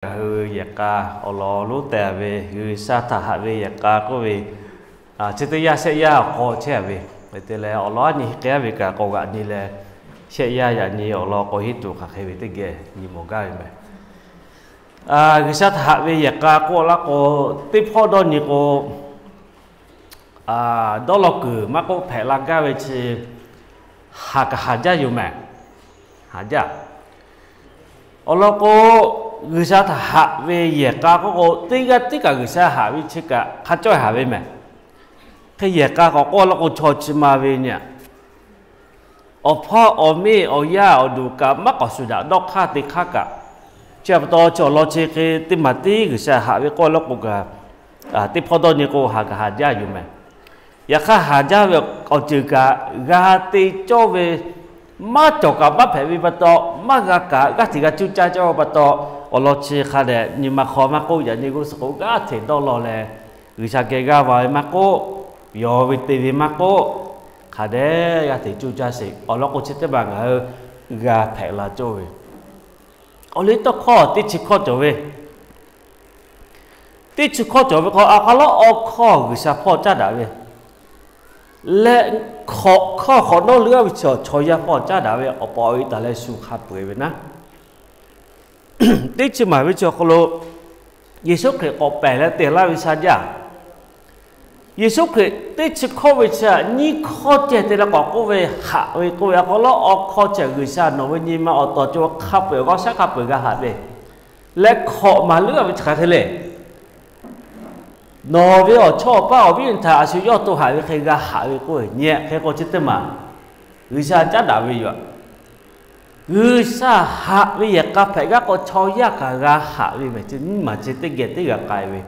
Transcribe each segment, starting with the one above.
Ngaˬ hui yehˬ k'a awˬ lawn lonˉ teh ve G'uiˬsha htaꞈ haꞈ ve yehˬ k'a k'oˆ ve, chi teˇ yanˇ shehˆ yanˇ awˬ hk'aw chehˇ ve, hk'e te leh awˬ lawn aˉ nyi hk'e k'ai ve kaꞈ k'awꞈ g'aꞈ nyi leh, shehˆ yanˇ yaꞈ nyi awˬ lawn k'awꞈ hiˉ tuˬ hk'aˬ hk'e ve teˇ geh nyi mawˬ gaˇ ve meh. G'uiˬsha htaꞈ haꞈ ve yehˬ k'a k'oˆ laˇ k'o, teˇ hpawˇ dawˇ nyi k'o, dawˇ law kuiˬ maˇ k'oˆ hpehꞈ la gaˇ ve chi haˍ kaꞈ haˍ jaˇ yoˬ meh. Haˍ jaˇ. Awˬ lawn k'o, G'uiˬsha htaꞈ haꞈ ve yehˬ k'a k'oˆ k'o, teˇ g'aˇ tiˉ kaꞈ G'uiˬsha haꞈ ve chi kaꞈ hk'a cawˇ haˍ ve meh. Hk'e yehˬ k'a k'awꞈ k'oˆ laˇ k'o, chaw chi ma ve nyi awˬ hpawˇ awˬ miˇ awˬ yaˇ awˬ duˬ kaꞈ maˇ k'awꞈ shuˍ daꞈ dawˇ hk'aˇ te hk'aˇ kaꞈ, chi pa taw chi awˬ lawn chi hk'e teˇ maˬ tiˉ G'uiˬsha haꞈ ve k'oˆ laˇ k'o kaꞈ, teˇ hpawˇ dawˇ nyi k'o haˍ kaꞈ haˍ jaˇ yoˬ meh. Yaꞈ hk'aˇ haˍ jaˇ ve awˬ ceuˬ kaꞈ g'a te cawˇ ve, maˇ cawˬ kaꞈ maˇ hpehꞈ ve pa taw, maˇ g'a kaꞈ g'aˇ hteꞈ g'a cuˇ caˇ cawˇ ve pa taw, awˬ lawn chi hk'a dehꞈ nyi ma hk'aw maˇ k'oˆ, yaꞈ nyi g'uˇ suhˍ k'o g'aˇ hteꞈ dawˇ law leh, G'uiˬsha geh g'aˇ va ve maˇ k'oˆ, yonˍ ve te ve maˇ k'oˆ, hk'a dehꞈ g'aˇ hteꞈ cuˇ caˇ sheˍ. Awˬ lawn k'o chi teˇ maˬ ngaˬ hui g'a hpehꞈ la cawˇ ve, awˬ liˇ tawˇ hkawˇ teˇ chi hkawˇ cawˬ ve, teˇ chi hkawˇ cawˬ ve k'o, a k'a lawˉ awˬ hkawˇ G'uiˬsha hpawˇ caˉ daꞈ ve leh, hk'awꞈ hkawˇ hk'awꞈ nawˉ leuˉ ve chi chaw yaˇ hpawˇ caˉ daꞈ ve awˬ pa awˬ e taˍ leh shu hk'a peu-eˬ ve naˉ. Teˇ chi maˬ ve chi awˬ hk'aw lo Yeˍsuˆ Hkriꞈ k'awꞈ pehˬ leh te laˇ ve sha jaˇ. Yeˍsuˆ Hkriꞈ teˇ chi hkawˇ ve chi nyiˇ hkawˇ ceh te leh k'awꞈ k'oˆ ve, haꞈ ve k'oˆ ve, a k'a lawˉ awˬ hkawˇ chi G'uiˬsha nawˬ ve nyi ma awˬ tawˍ cawˬ hk'a peu-eˬ g'awˇ shaˉ hk'a peu-eˬ g'a haꞈ ve leh, hk'awꞈ maˍ leuˉ ve chi hk'aˬ hk'e le. Nawˬ ve awˬ chawˇ awˬ paˇ awˬ viˉ awˬ nyi htaꞈ a shu yawˇ to haꞈ ve hk'e g'a haꞈ ve k'oˆ ve nyi hk'e k'o chi teˇ maˬ G'uiˬsha caˉ daꞈ ve yoˬ. G'uiˬsha haꞈ ve yehˬ k'a hpehꞈ gaˇ k'o, chaw yaˇ kaꞈ g'a haꞈ ve meh. Chi nyiˇ maˬ chi teˇ geh teˇ g'aꞈ k'ai ve,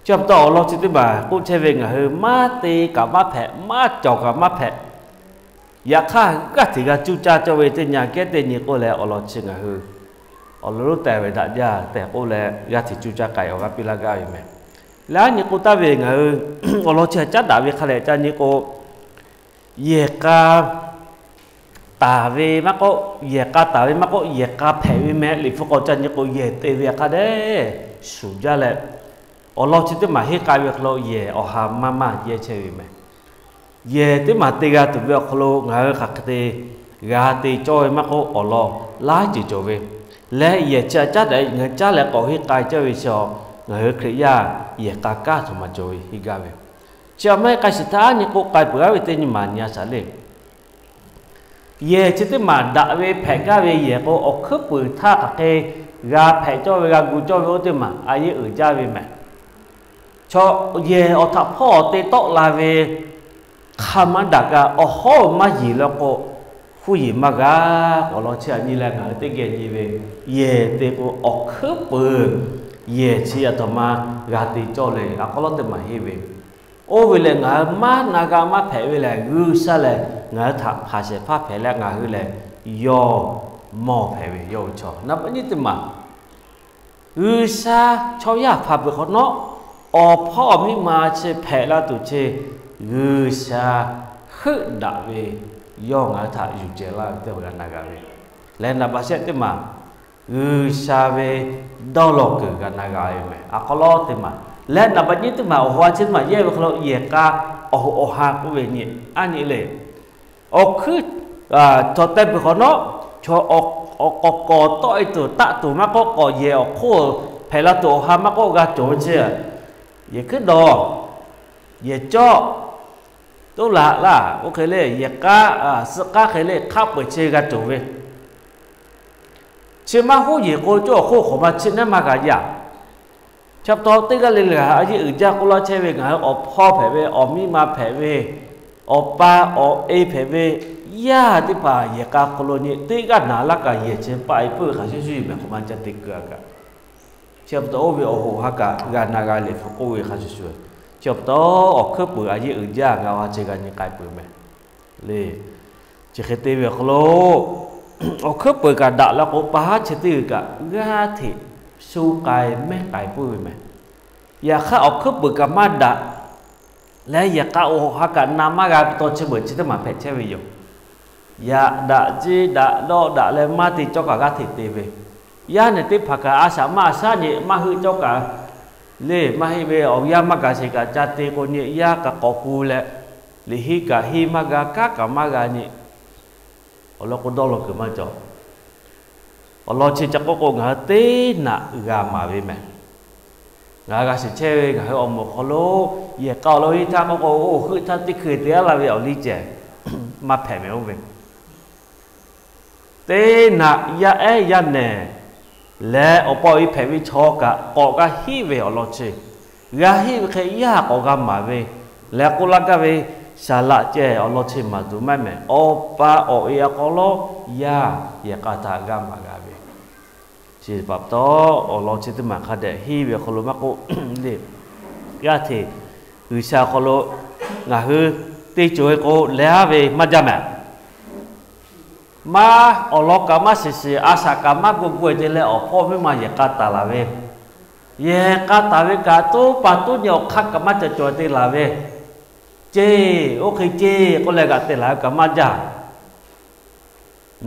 chi pa taw awˬ lawn chi teˇ maˬ k'oˆ chehˇ ve, ngaˬ hui maˇ te kaꞈ maˇ hpehꞈ, maˇ cawˬ kaꞈ maˇ hpehꞈ, yaꞈ hk'aˇ g'aˇ hteꞈ g'a cuˇ caˇ cawˇ ve teˇ nyi kehˉ teˇ nyi k'oˆ leh, awˬ lawn chi ngaˬ hui awˬ lawn lonˉ teh ve daꞈ jaˇ tehꞈ k'oˆ leh, g'aˇ hteꞈ cuˇ caˇ k'ai awˬ g'aˇ piˇ laˇ gaˇ ve meh. Leh aˉ nyi k'o taˍ ve ngaˬ hui awˬ lawn chi caˉ daꞈ ve hk'a dehꞈ ca nyi k'o, yehˬ k'a taˍ ve maˇ k'oˆ, yehˬ k'a taˍ ve maˇ k'oˆ, yehˬ k'a hpehꞈ ve meh. Liꞈ hpu k'awꞈ ca nyi k'o, yehˬ te ve hk'a dehꞈ shuˍ jaˇ leh, awˬ lawn chi teˇ maˬ henˇ k'ai ve hk'aw lo yehˬ awˬ ha maˇ maˇ yehˇ chehˇ ve meh. Yehˬ teˇ maˬ te g'a tuˬ ve awˬ hk'aw lo ngaˬ hui hk'aˬ hk'e te g'a te cawˇ ve maˇ k'oˆ, awˬ lawn laiˉ ceuˬ cawˬ ve leh, yehˬ chi a caˉ daꞈ ngaˬ hui caˉ leh k'awꞈ henˇ k'ai cawˇ ve chi, ngaˬ hui Hkriꞈ yaˇ yehˬ k'a kaˇ htoꞈ ma cawˬ ve henˇ gaˇ ve. Chi a maˇ heˆ k'ai shiˍ htaˇ aˉ nyi k'oˆ k'ai peuˬ gaˇ ve teˇ nyi maˬ nyi a shaˍ le. Yehˬ chi teˇ maˬ daꞈ ve hpehꞈ gaˇ ve yehˬ k'o, awˬ hkuiˉ puiˍ htaˇ hk'aˬ hk'e g'a hpehꞈ cawˇ ve, g'a gu cawˇ ve oˇ teˇ maˬ a yeˇ uiˍ jaˇ ve meh. Chaw yehˬ awˬ htaꞈ hpawˇ awˬ te tawˆ la ve hk'a maˇ daꞈ kaꞈ, awˬ hawˉ maˇ yeˬ law k'o, huˇ yeˬ maˇ g'a. Awˬ lawn chi a nyi leh ngaˬ hui teˇ geh nyi ve, yehˬ te k'o awˬ hkuiˉ puiˍ yehˬ chi a htoꞈ ma g'a te cawˇ le. A k'aw lawˉ teˇ maˬ henˇ ve, oˇ ve lehˬ ngaˬ hui maˇ na g'a maˇ hpehꞈ ve lehˬ, G'uiˬsha lehˬ ngaˬ hui htaꞈ hpanˍ shehˍ hpaˇ hpehꞈ leh ngaˬ hui lehˬ yawˇ mawˇ hpehꞈ ve yawˇ ve chaw. Naˍ baˆ nyiˇ teˇ maˬ G'uiˬsha chaw yaˇ hpanˍ peuˬ hk'awꞈ nawˉ, awˬ hpawˇ awˬ miˇ ma chi hpehꞈ la tuˬ chi G'uiˬsha heuˆ daꞈ ve yawˇ ngaˬ hui htaꞈ yuˬ cehˬ laˇ ve teˇ hpaˍ g'a na g'a ve. Leh naˍ baˆ shehˆ teˇ maˬ G'uiˬsha ve dawˇ law kuiˬ g'a na g'a ve meh. A k'aw lawˉ teˇ maˬ leh naˍ baˆ nyiˇ teˇ maˬ awˬ ha chi teˇ maˬ yehˇ ve hk'aw lo yehˬ k'a awˬ hoꞈ awˬ ha k'oˆ ve nyi, aˉ nyi le. Awˬ hkuiˉ chaw teh peuˬ hk'awꞈ nawˉ, chaw awˬ k'awꞈ k'awꞈ tawˆ e tuˬ taˆ tuˬ maˇ k'oˆ, k'awꞈ yehˬ awˬ hk'oˆ hpehꞈ la tuˬ awˬ ha maˇ k'oˆ g'a cawˬ ve chi, yehˬ hkuiˉ dawˬ, yehˬ cawˆ, toˉ laꞈ laˇ, oˇ hk'e le yehˬ k'a, suh k'aˉ hk'e le hk'a peu-eˬ chi g'a cawˬ ve. Chi maˇ huˉ yeˬ k'o, cawˇ awˬ hk'oˆ hk'awꞈ ma chi neˉ maˇ g'a yaˇ. Chi pa taw teˇ g'aˇ le le a yeˇ uiˍ jaˇ k'oˆ laˇ chehˇ ve, ngaˬ hui awˬ hpawˇ hpehꞈ ve, awˬ miˇ ma hpehꞈ ve, awˬ pa awˬ e hpehꞈ ve, yaˇ teˇ hpaˍ yehˬ k'a hk'aw lo nyi teˇ g'aˇ naˍ laˇ kaꞈ yehˬ chi paˆ e puiˉ ve hk'a shuˍ shuˍ yoˬ meh. Hk'awꞈ ma ca te keu a kaꞈ, chi pa taw oˇ ve awˬ hoꞈ ha kaꞈ g'a na g'a leh hpu k'oˆ ve hk'a shuˍ shuˍ, chi pa taw awˬ hkuiˉ puiˍ a yeˇ uiˍ jaˇ ngaˬ awˬ ha chi g'a nyi k'ai peuˬ meh le. Chi hk'e te ve awˬ hk'aw lo, awˬ hkuiˉ puiˍ kaꞈ daꞈ la k'o, pa haˉ chi teˇ g'uiˬ kaꞈ g'aˇ hteꞈ shu k'ai mehˉ k'ai puiˉ ve meh. Yaꞈ hk'aˇ awˬ hkuiˉ puiˍ kaꞈ maˇ daꞈ leh, yehˬ k'a awˬ hoꞈ ha kaꞈ na maˇ g'a ve pa taw, chi beuꞈ chi teˇ maˬ hpehꞈ chehˇ ve yoˬ. Yaꞈ daꞈ jeˇ daꞈ dawˆ daꞈ leh maˇ te cawˇ kaꞈ g'aˇ hteꞈ te ve, Yaˇ nehˬ teˇ hpaˍ kaꞈ a shaꞈ maˇ a shaˉ nyi maˇ heuˆ cawˇ kaꞈ le, maˇ heˆ ve awˬ yanˇ maˇ gaˬ sheˍ kaꞈ ca te k'o nyi yaˇ kaꞈ k'awꞈ ku leh, liꞈ henˇ kaꞈ henˇ maˇ g'a, kanˉ kaꞈ maˇ g'a nyi. Awˬ lawn k'o dawˇ law kuiˬ maˇ cawˬ. Awˬ lawn chi ca k'oˆ k'o ngaˬ hui teˇ naꞈ g'a maˍ ve mehˍ. Ngaˬ g'a shiˍ chehˇ ve ngaˬ hui awˬ moˍ awˬ hk'aw lo yehˬ k'a awˬ lawn henˇ htaˇ k'oˆ k'o, oˇ heuˆ htaˇ teˇ hkui te aˉ laˇ ve awˬ liˇ ceh maˇ hpehꞈ mehˍ oˇ ve. Teˇ naꞈ yaˇ ehˉ yaˇ nehˬ leh awˬ pa awˬ e hpehꞈ ve chaw kaꞈ k'awꞈ g'a henˇ ve awˬ lawn chi, g'a henˇ ve hk'e yaˇ k'awꞈ g'a maˍ ve leh k'oˆ laˇ gaˇ ve, saˍ laꞈ ceh awˬ lawn chi maˍ tuˬ maˇ mehˍ. Awˬ pa awˬ e awˬ hk'aw lo yaˇ yehˬ k'a htaꞈ g'a maˍ g'a ve chi pa taw, awˬ lawn chi teˇ maˬ hk'a dehꞈ henˇ ve awˬ hk'aw lo maˇ k'oˆ le, g'aˇ hteꞈ G'uiˬsha awˬ hk'aw lo ngaˬ hui teˇ cawˬ ve k'o leh aˉ ve maˇ jaˇ mehˍ. Maˇ awˬ lawn kaꞈ maˇ shiˍ shiˍ, a shaꞈ kaꞈ maˇ gu gu e te leh awˬ hpawˇ miˇ ma yehˬ k'a taˍ laˬ ve, yehˬ k'a taˍ ve kaꞈ toˇ pa toˇ nyi awˬ hk'aˇ kaꞈ maˇ cawˬ cawˬ te laˬ ve, ceˇ, oˇ hk'e ceˇ k'oˆ leh g'aꞈ te laˬ ve kaꞈ maˇ jaˇ.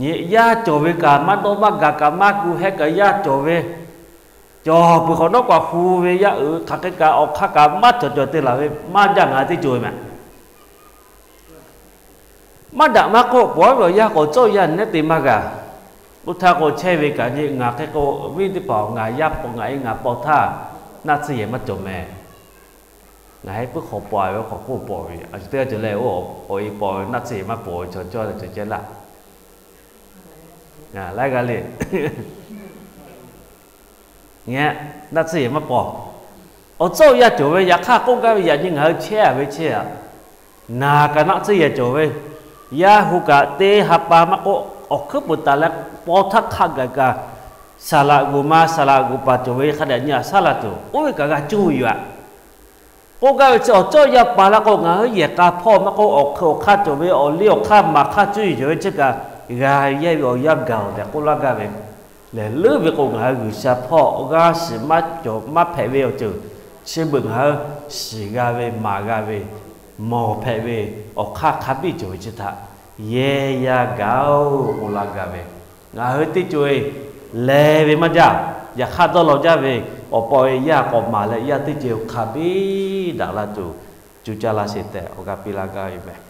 Nyi yaˇ cawˬ ve kaꞈ maˇ dawˇ maˇ gaˬ kaꞈ maˇ gu hehˉ kaꞈ yaˇ cawˬ ve, cawˬ peuˬ hk'awꞈ nawˉ kaꞈ hu ve yaˇ uiˍ hk'aˬ hk'e kaꞈ awˬ hk'aˇ kaꞈ maˇ cawˬ cawˬ te laˬ ve maˇ jaˇ ngaˬ teˇ cawˬ ve mehˍ. Maˇ daꞈ maˇ k'oˆ, pawˍ ve awˬ yanˇ k'awꞈ cawˇ yaˇ nehˉ te maˇ g'a. Oˇ htaˇ k'o chehˇ ve kaꞈ nyi ngaˬ hk'e k'o, viˉ teˇ hpaˍ ngaˬ yaˇ paw ngaˬ e ngaˬ paw htaˇ naˆ tsuhˇ yehˬ maˇ cawˬ mehˍ. Ngaˬ heˆ puiˉ hk'aw paw ve k'awꞈ k'oˆ paw ve, a shu teˇ g'aˇ cawˬ leh oˇ awˬ e paw ve naˆ tsuhˇ yehˬ maˇ paw ve chaw cawˇ leh cawˬ ceh laˇ. Laiˉ g'aˇ le. Nyi, naˆ tsuhˇ yehˬ maˇ paw. Awˬ tcuhˇ awˬ yaˇ cawˬ ve yaꞈ hk'aˇ k'oˆ gaˇ ve yaꞈ nyi ngaˬ hui chehˇ a ve chehˇ a, naˬ kaꞈ naˆ tsuhˇ yehˬ cawˬ ve, yaˇ hu kaꞈ teˇ ha pa maˇ k'oˆ, awˬ hkuiˉ peuˬ taˍ leh paw htaˇ hk'a gaˬ kaꞈ saˍ laꞈ g'oˍ ma saˍ laꞈ g'oˍ paˍ cawˬ ve hk'a dehꞈ nyi a shaˉ la tuˬ oˇ ve kaꞈ g'a cuˇ ve yoˬ aꞈ. K'oˆ gaˇ ve chi awˬ tcuhˇ awˬ yaˇ paˍ la k'o ngaˬ hui yehˬ k'a hpawˇ maˇ k'oˆ, awˬ hk'e awˬ hk'aˇ cawˬ ve, awˬ liˇ awˬ hk'aˇ maˍ hk'aˇ cuˇ yiˍ cawˬ ve chi kaꞈ g'a yehˇ ve awˬ yanˇ gaˬ awˬ tehꞈ k'oˆ laˇ gaˇ ve. Lehˬ leuˉ ve k'o ngaˬ hui G'uiˬsha hpawˇ g'aˇ shiˍ maˇ cawˬ maˇ hpehꞈ ve awˬ ceuˬ chi beuꞈ ngaˬ hui shiˍ g'a ve, maˍ g'a ve, mawˬ hpehꞈ ve, awˬ hk'aˇ hk'a biˇ cawˬ ve chi htaꞈ yehˇ yaˇ gaˬ-oˬ k'oˆ laˇ gaˇ ve. Ngaˬ hui teˇ co-e leh ve maˇ jaˇ. Yaꞈ hk'aˇ dawˇ law jaˇ ve, awˬ pa awˬ e yaˇ k'awꞈ maˍ leh yaˇ teˇ co-e hk'a biˇ daꞈ la tuˬ, co caˇ laˇ sheˍ tehꞈ awˬ g'aˇ piˇ laˇ gaˇ ve mehˍ.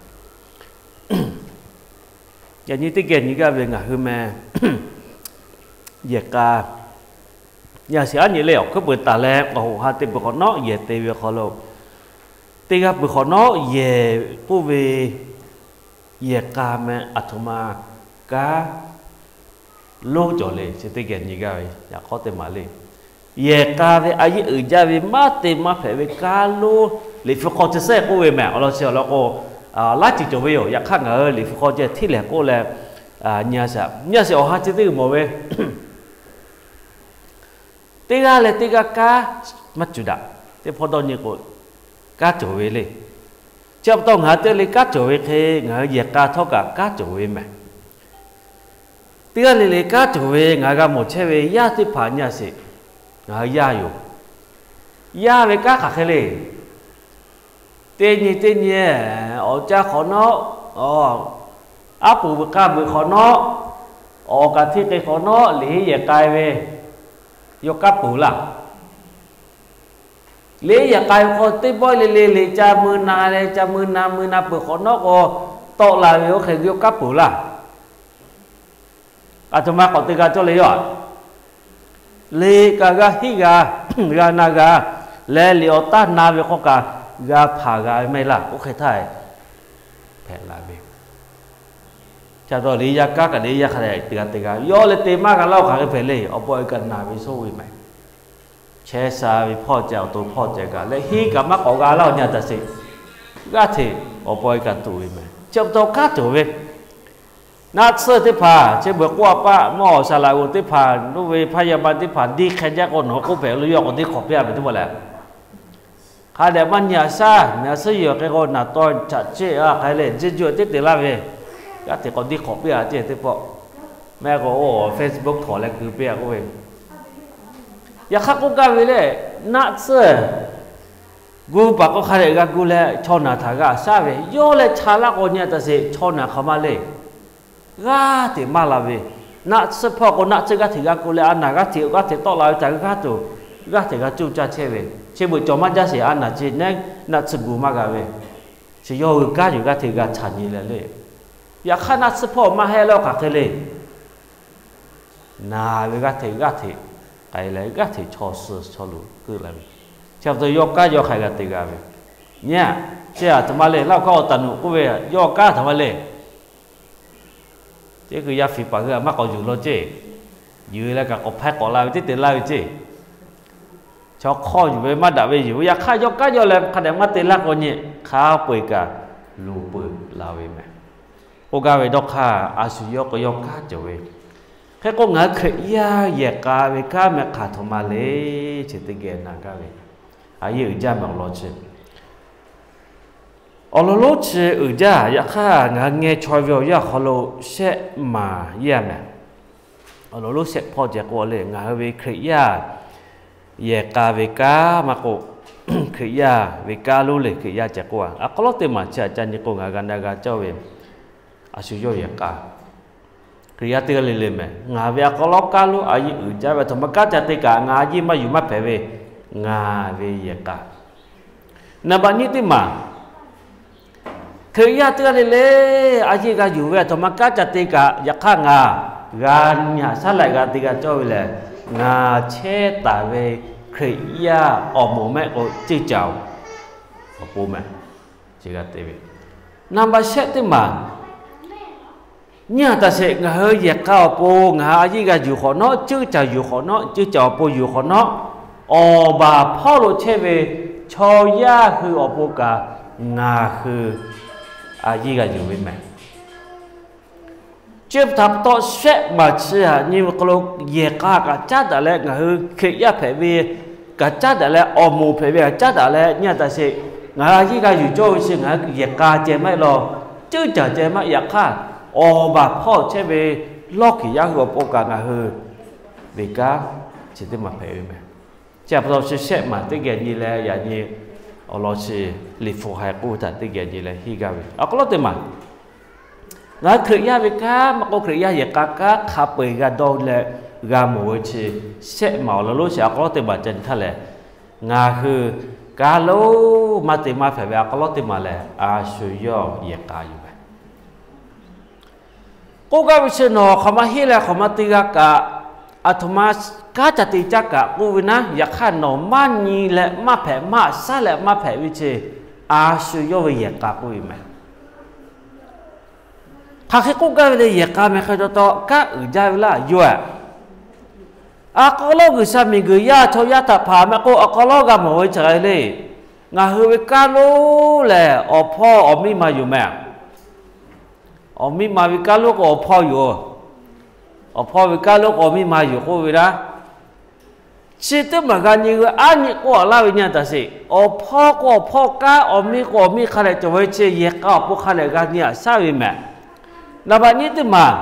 Yaꞈ nyi teˇ geh nyi gaˇ ve ngaˬ hui meh, yehˬ k'a, yaˇ shiˍ aˉ nyi le awˬ hkuiˉ peuˬ taˍ leh awˬ hoꞈ ha te peuˬ hk'awꞈ nawˉ yehˬ te ve awˬ hk'aw lo, teˇ g'aˇ peuˬ hk'awꞈ nawˉ yehˬ k'oˆ ve, yehˬ k'a meh aˬ htoꞈ ma kanˉ lonˉ cawˬ le chi teˇ geh nyi gaˇ ve yaꞈ k'aw teˇ maˍ le. Yehˬ k'a ve a yeˇ uiˍ jaˇ ve maˇ te maˇ hpehꞈ ve kanˉ lonˉ Liꞈ hpu hk'aw chi sehˉ k'oˆ ve mehˍ. Awˬ lawn chi awˬ lawn k'o, laˇ ceuˬ cawˬ ve yoˬ. Yaꞈ hk'aˇ ngaˬ hui Liꞈ hpu hk'aw ceh hteˇ lehˬ k'oˆ leh, nyi a shaꞈ, nyi a shaꞈ awˬ ha chi teˇ g'uiˬ mawˬ ve, teˇ g'aˇ leh teˇ g'aˇ kanˉ maˇ cuˬ daꞈ. Teˇ hpawˇ dawˇ nyi k'o, kanˉ cawˬ ve le. Chi pa taw ngaˬ hui teˇ g'aˇ le kanˉ cawˬ ve hk'e ngaˬ hui yehˬ k'a htawˇ kaꞈ kanˉ cawˬ ve mehˍ. Teˇ g'aˇ le le kanˉ cawˬ ve ngaˬ hui g'a mawˬ chehˇ ve yaˇ teˇ hpaˍ nyi a sheˍ. Ngaˬ hui yaˇ yoˬ. Yaˇ ve kanˉ hk'aˬ hk'e le. Teˇ nyi teˇ nyi, awˬ caˇ hk'awꞈ nawˉ, aˉ poꞈ veuꞈ k'aˇ veuꞈ hk'awꞈ nawˉ, awˬ kaꞈ hteˇ k'ai hk'awꞈ nawˉ liꞈ henˇ yehˬ k'ai ve, yawˇ kanˉ peuˬ laˇ. Liꞈ henˇ yehˬ k'ai ve k'o teˇ bawehˇ le le liꞈ ca mui na leh ca mui na mui na peuˬ hk'awꞈ nawˉ k'o, tawˆ la ve oˇ hk'e yawˇ kanˉ peuˬ laˇ. Aˬ htoꞈ ma k'awꞈ te g'a cawˇ le yoˬ. Liꞈ kaꞈ g'a hiˉ g'a, g'a na g'a, leh liꞈ awˬ taˇ na ve hk'aw kaꞈ g'a hpanˍ g'a ve maˇ heˆ laˇ. Oˇ hk'e htaˇ hpehꞈ la ve. Ca taw liꞈ yaˇ kanˉ kaꞈ liꞈ yaˇ hk'a dehꞈ te g'a te g'a, yawˇ leh te maˇ g'a laˇ-oˬ hk'aˬ hk'e hpehꞈ le. Awˬ pa awˬ e kaꞈ naˬ ve sawˉ ve mehˍ. Chehˇ sha ve hpawˇ ceh awˬ to hpawˇ ceh kaꞈ leh henˇ kaꞈ maˇ k'awꞈ g'a laˇ-oˬ nyi a taꞈ sheˍ. G'aˇ hteꞈ awˬ pa awˬ e kaꞈ tuˬ ve mehˍ. Chi pa taw kanˉ cawˬ ve, naˆ tsuhˇ teˇ hpaˍ chi beuꞈ k'oˆ a paˆ mawˇ awˬ shaˍ laꞈ g'oˍ teˇ hpaˍ nuˇ ve hpaˇ yaˇ ma teˇ hpaˍ diˇ hk'e jaˇ k'o nawˬ hui k'oˆ hpehꞈ lo yawˇ k'awꞈ diˇ hk'awꞈ piˇ a ve teˇ pawˆ leh, hk'a dehꞈ maˇ nyi a shaˉ, nyi a suhˉ yoˬ hk'e k'o naˬ taw chaꞈ cheˆ a hk'aˬ hk'e le, jeˇ juˇ teˇ te laˇ ve, g'aˇ hteꞈ k'awꞈ diˇ hk'awꞈ piˇ a ceˇ teˇ pawˆ, mehˆ k'o oˇ Facebook htawnˍ leh keu piˇ a k'oˆ ve. Yaꞈ hk'aˇ k'oˆ gaˇ ve lehˬ, naˆ tsuhˇ gu paˍ k'o hk'a dehꞈ g'a gu leh chaw naˬ htaꞈ g'a shaˉ ve, yawˇ leh cha laˇ k'o nyi a taꞈ sheˍ chaw naˬ hk'aˬ ma le. G'aˇ hteꞈ maˇ la ve, Naˆ tsuhˇ hpawˇ k'o, naˆ tsuhˇ g'aˇ hteꞈ g'a kuˬ leh, a naˬ g'aˇ hteꞈ g'aˇ hteꞈ tawˆ la ve htaꞈ g'aˇ tuˬ, g'aˇ hteꞈ g'a cuˇ caˇ chehˇ ve, chi beuꞈ cawˬ maˇ jaˇ sheˍ. A naˬ chi neˉ naˆ tsuhˇ gu maˇ g'a ve, chi yawˇ hui kanˉ yuˬ g'aˇ hteꞈ g'a caˇ nyi leh le. Yaꞈ hk'aˇ naˆ tsuhˇ hpawˇ maˇ heˆ lawˇ hk'aˬ hk'e le. Naˬ ve g'aˇ hteꞈ g'aˇ hteꞈ k'ai leh, g'aˇ hteꞈ chaw suh chaw luˬ keu la ve, chi pa taw yawˇ kanˉ yawˇ hk'a g'a te g'a ve. Nyi, chi aˬ htoꞈ ma le, laˇ hkawˇ awˬ taˍ nuˬ k'oˆ ve, yawˇ kanˉ aˬ htoꞈ ma le. Teˇ hkui yaˇ fiˍ paˍ hui aꞈ maˇ k'awꞈ yuˬ law ceˇ. Yuˬ leh kaꞈ k'awꞈ hpaiˇ k'awꞈ la ve teˇ te laˇ ve ceˇ. Chaw hk'awˇ yuˬ ve maˇ daꞈ ve yuˬ ve, yaꞈ hk'aˇ yawˇ kanˉ yawˇ leh hk'a dehꞈ maˇ te laˇ k'o nyi, hk'a peu-eˬ kaꞈ luˬ peuˬ la ve meh. K'oˆ gaˇ ve dawˇ hk'aˇ, a shu yawˇ k'o yawˇ kanˉ cawˬ ve. Hk'e k'o, ngaˬ hui Hkriꞈ yaˇ yehˬ k'a ve kanˉ meh hk'aˬ htoꞈ ma le, chi teˇ geh na gaˇ ve. A yehˬ uiˍ jaˇ meh awˬ lawn chi awˬ lawn lonˉ chi uiˍ jaˇ. Yaꞈ hk'aˇ, ngaˬ hui ngeh chaweh ve awˬ yanˇ awˬ hk'aw lo shehˆ maˍ yaˇ meh. Awˬ lawn lonˉ shehˆ hpawˇ ceh k'o le, ngaˬ hui ve Hkriꞈ yaˇ yehˬ k'a ve kanˉ maˇ k'oˆ, Hkriꞈ yaˇ ve kanˉ lonˉ le, Hkriꞈ yaˇ ceh k'o, a k'aw lawˉ teˇ maˬ chi aꞈ ca nyi k'o, ngaˬ hui g'a na g'a cawˇ ve, a shu yawˇ yehˬ k'a Hkriꞈ yaˇ teˇ g'aˇ le le meh. Ngaˬ ve a k'aw lawˉ kanˉ lonˉ a yehˬ uiˍ jaˇ ve, a htoꞈ ma kanˉ ca te kaꞈ ngaˬ a yehˬ maˇ yuˬ maˇ hpehꞈ ve, ngaˬ ve yehˬ k'a. Naˍ baꞈ nyiˇ teˇ maˬ, Hkriꞈ yaˇ teˇ g'aˇ le le a yehˬ g'a yuˬ ve, a htoꞈ ma kanˉ ca te kaꞈ, yaꞈ hk'aˇ ngaˬ g'a nyi haꞈ shaˉ leh g'a te g'a cawˇ ve lehˬ, ngaˬ chehˇ taˍ ve Hkriꞈ yaˇ awˬ moˍ mehˆ k'o ceuˇ caˬ-oˬ awˬ pon meh. Chi g'a te ve, naˍ baꞈ shehˆ teˇ maˬ, nyi haꞈ taˍ sheˍ, ngaˬ hui yehˬ k'a awˬ pon ngaˬ hui a yehˬ g'a yuˬ hk'awꞈ nawˉ, ceuˇ caˬ yuˬ hk'awꞈ nawˉ, ceuˇ caˬ awˬ pon yuˬ hk'awꞈ nawˉ, awˬ baˬ hpawˇ lo chehˇ ve chaw yaˇ hui awˬ pon kaꞈ ngaˬ hui a yehˬ g'a yuˬ ve meh. Chi htaꞈ pa taw shehˆ maˬ chi htaꞈ nyi ve hk'aw lo, yehˬ k'a kaꞈ caˉ daꞈ leh, ngaˬ hui Hkriꞈ yaˇ hpehꞈ ve kaꞈ caˉ daꞈ leh, awˬ moˍ hpehꞈ ve kaꞈ caˉ daꞈ leh, nyi haꞈ taˍ sheˍ, ngaˬ hui a yehˬ g'a yuˬ cawˇ ve chi ngaˬ hui yehˬ k'a ceh maˇ heˆ law, ceuˇ caˬ ceh maˇ heˆ. Yaꞈ hk'aˇ, awˬ baˬ hpawˇ chehˇ ve lawˇ Hkriꞈ yaˇ hui awˬ pon kaꞈ ngaˬ hui ve kanˉ chi teˇ maˬ hpehꞈ ve meh. Chi pa taw chi shehˆ maˬ teˇ geh nyi leh yaꞈ nyi awˬ lawn chi liꞈ hpu haiˬ k'oˆ ve htaꞈ teˇ geh nyi leh henˇ gaˇ ve, a k'aw lawˉ teˇ maˬ, ngaˬ hui Hkriꞈ yaˇ ve kanˉ maˇ k'oˆ, Hkriꞈ yaˇ yehˬ k'a kanˉ hk'a peu-eˬ g'a dawˇ leh g'a mawˬ ve chi shehˆ maˬ awˬ lawn lonˉ chi a k'aw lawˉ teˇ maˬ ca nyi htaˇ lehˬ, ngaˬ hui kanˉ lonˉ maˇ te maˇ hpehꞈ ve a k'aw lawˉ teˇ maˬ lehˬ, a shu yawˇ yehˬ k'a yoˬ meh. K'oˆ gaˇ ve chi nawˬ hk'awꞈ ma henˇ leh hk'awꞈ ma te g'a kaꞈ, a htoꞈ ma kanˉ ca te caˇ kaꞈ k'oˆ ve naˉ, yaꞈ hk'aˇ nawˬ maˇ nyi leh maˇ hpehꞈ, maˇ haꞈ shaˉ leh maˇ hpehꞈ ve chi, a shu yawˇ ve yehˬ k'a k'oˆ ve meh. Hk'aˬ hk'e k'oˆ gaˇ ve le, yehˬ k'a meh hk'e taw taw kanˉ uiˍ jaˇ ve laˇ yoˬ-eh. A k'aw lawˉ G'uiˬsha miˬguiˬ yaˇ chaw yaˇ htaꞈ hpanˍ meh k'o, a k'aw lawˉ g'a mawˬ ve chi hk'e le. Ngaˬ hui ve kanˉ lonˉ lehˬ, awˬ hpawˇ awˬ miˇ ma yoˬ meh. Awˬ miˇ ma ve kanˉ lonˉ k'o awˬ hpawˇ yoˬ. Awˬ hpawˇ ve kanˉ lonˉ k'o awˬ miˇ ma yoˬ k'oˆ ve naˉ, chi teˇ maˬ g'a nyi hui aˉ nyi k'oˆ a laˇ ve nyi a taˍ sheˍ. Awˬ hpawˇ k'o awˬ hpawˇ kanˉ, awˬ miˇ k'o awˬ miˇ hk'a dehꞈ cawˬ ve chi yehˬ k'a awˬ pon hk'a dehꞈ g'a nyi haꞈ shaˉ ve meh. Naˍ baꞈ nyiˇ teˇ maˬ,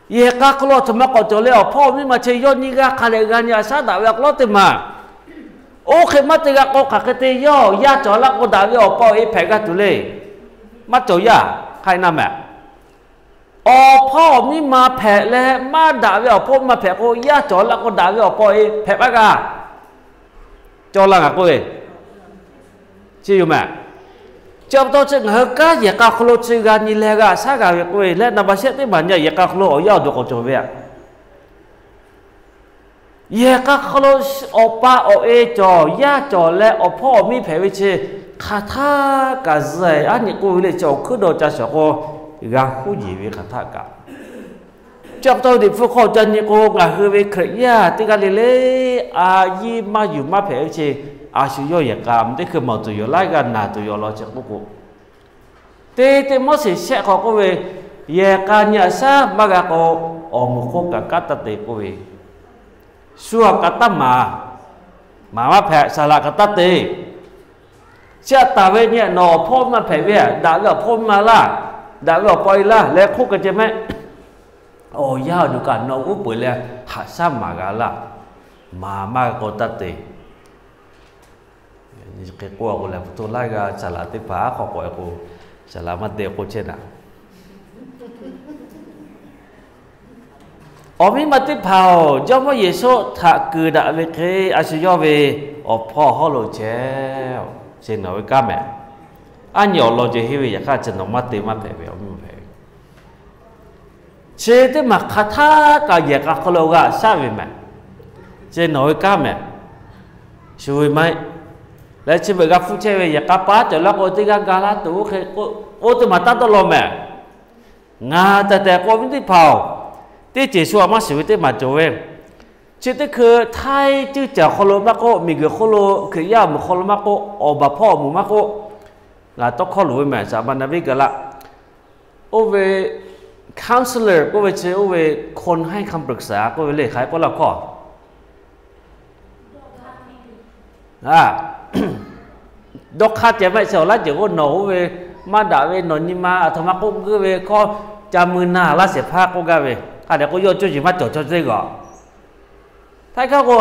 yehˬ k'a hk'aw lo a htoꞈ ma k'awꞈ cawˬ le, awˬ hpawˇ awˬ miˇ ma chi yawˇ nyiˇ g'aˇ hk'a dehꞈ g'a nyi haꞈ shaˉ daꞈ ve a k'aw lawˉ teˇ maˬ. Oˇ hk'e maˇ te g'a k'o, hk'aˬ hk'e te yawˇ yaˇ cawˬ laˇ k'o daꞈ ve awˬ pa awˬ e hpehꞈ g'a tuˬ le. Maˇ cawˬ yaˇ hk'aˇ na meh. Awˬ hpawˇ awˬ miˇ ma hpehꞈ leh maˇ daꞈ ve awˬ hpawˇ miˇ ma hpehꞈ k'o, yaˇ cawˬ laˇ k'o daꞈ ve awˬ pa awˬ e hpehꞈ maˇ g'a. Cawˬ laˇ ngaˬ k'oˆ ve, chi yoˬ meh. Chi pa taw chi ngaˬ hui kanˉ yehˬ k'a hk'aw lo chi g'a nyi leh g'a shaˉ g'a ve k'oˆ ve leh, naˍ baꞈ shehˆ teˇ maˬ nyi yehˬ k'a hk'aw lo awˬ yanˇ awˬ duˬ k'awꞈ cawˬ ve a. Yehˬ k'a hk'aw lo awˬ pa awˬ e cawˬ, yaˇ cawˬ leh awˬ hpawˇ awˬ miˇ hpehꞈ ve chi hk'aˬ htaˇ kaꞈ zuhꞈ aˉ nyi k'oˆ ve le, chi awˬ hkuiˉ dawˇ ca shawˍ k'o g'a huˉ yeˬ ve hk'aˬ htaˇ kaꞈ. Chi pa taw Liꞈ hpu hk'aw ca nyi k'o, ngaˬ hui ve Hkriꞈ yaˇ teˇ g'aˇ le le a yehˬ maˇ yuˬ maˇ hpehꞈ ve chi, a shu yawˇ yehˬ k'a teˇ hkui mawˬ tuˬ yoˬ, laiˉ g'aˇ naˬ tuˬ yoˬ law chi k'oˆ k'o, te te Moˉseˍ shehˆ hk'aw k'oˆ ve, yehˬ k'a nyi haꞈ shaˉ maˇ g'a k'o, awˬ moˍ hk'oˆ kaꞈ kanˉ taˇ te k'oˆ ve, shu aꞈ kaꞈ taˇ maˍ, maˍ maˇ hpehꞈ, saˍ laꞈ kaꞈ taˇ te. Chi aꞈ taˍ ve nyi nawˬ awˬ hpawˇ maˇ hpehꞈ ve, daꞈ ve awˬ hpawˇ maˇ laˇ, daꞈ ve awˬ pa e laˇ leh hk'oˆ kaꞈ ceh mehˆ. Awˬ yanˇ awˬ duˬ kaꞈ nawˬ uˉ peunˍ leh haꞈ shaˉ maˍ g'a laˇ, maˍ maˇ g'a k'o taˇ te. Hk'e k'oˆ a k'o lehˬ, pu to laiˉ g'aˇ saˍ laꞈ teˇ hpaˍ aˉ hk'aw k'awꞈ e k'o, saˍ laꞈ maˇ te k'oˆ chehˇ naˍ. Awˬ miˇ ma teˇ hpaˍ-oˬ, Jawˇmawˇ Yeˍsuˆ htaꞈ kuiˬ daꞈ ve hk'e a shu yawˇ ve awˬ hpawˇ hawˉ lo chehˇ-oˬ, chi nawˬ ve kanˉ mehˍ. Aˉ nyi awˬ lawn ceh henˇ ve yaꞈ hk'aˇ chi nawˬ maˇ te maˇ hpehꞈ ve awˬ miˇ ma hpehꞈ ve. Chi teˇ maˬ hk'aˬ htaˇ kaꞈ yehˬ k'a hk'aw lo g'a shaˉ ve mehˍ. Chi nawˬ ve kanˉ mehˍ. Shu ve maˇ heˆ. Leh chi beuꞈ g'a hpuˇ chehˇ ve yehˬ k'a paˉ cawˬ laˇ k'o, teˇ g'aˇ ga laˇ tuˬ oˇ hk'e k'oˆ, oˇ teˇ maˬ taˇ dawˇ law mehˍ. Ngaˬ tehˬ tehˬ k'o, awˬ viˉ teˇ hpaˍ-oˬ, teˇ ceuˬ shu aꞈ maˇ shiˍ ve teˇ maˬ cawˬ ve. Chi teˇ hkui Htaiˇ ceuˇ caˬ awˬ hk'aw lo maˇ k'oˆ, miˬguiˬ hk'oˆ lo Hkriꞈ yaˇ awˬ moˍ hk'aw lo maˇ k'oˆ, awˬ baˬ hpawˇ awˬ moˍ maˇ k'oˆ, ngaˬ tawˇ hkawˇ loˍ ve mehˍ, saˍ ma na viˉ gaˬ laˇ. Oˇ ve counselor k'oˆ ve chi oˇ ve คนให้คำปรึกษา k'oˆ ve le, hk'aˬ hk'e k'oˆ laˇ hkawˇ dawˇ hk'aˇ ceh maˇ heˆ, chi awˬ laˉ ceuˬ k'o nawˬ oˇ ve maˇ daꞈ ve nawˬ nyi ma aˬ htoꞈ ma k'oˆ guiˇ ve hkawˇ ca mui na laˇ shehˍ hpaˇ k'oˆ gaˇ ve, hk'a dehꞈ k'o yawˇ cawˇ yeˬ maˇ cawˬ chaw teˇ g'aˇ. Htaiˇ hkawˇ k'o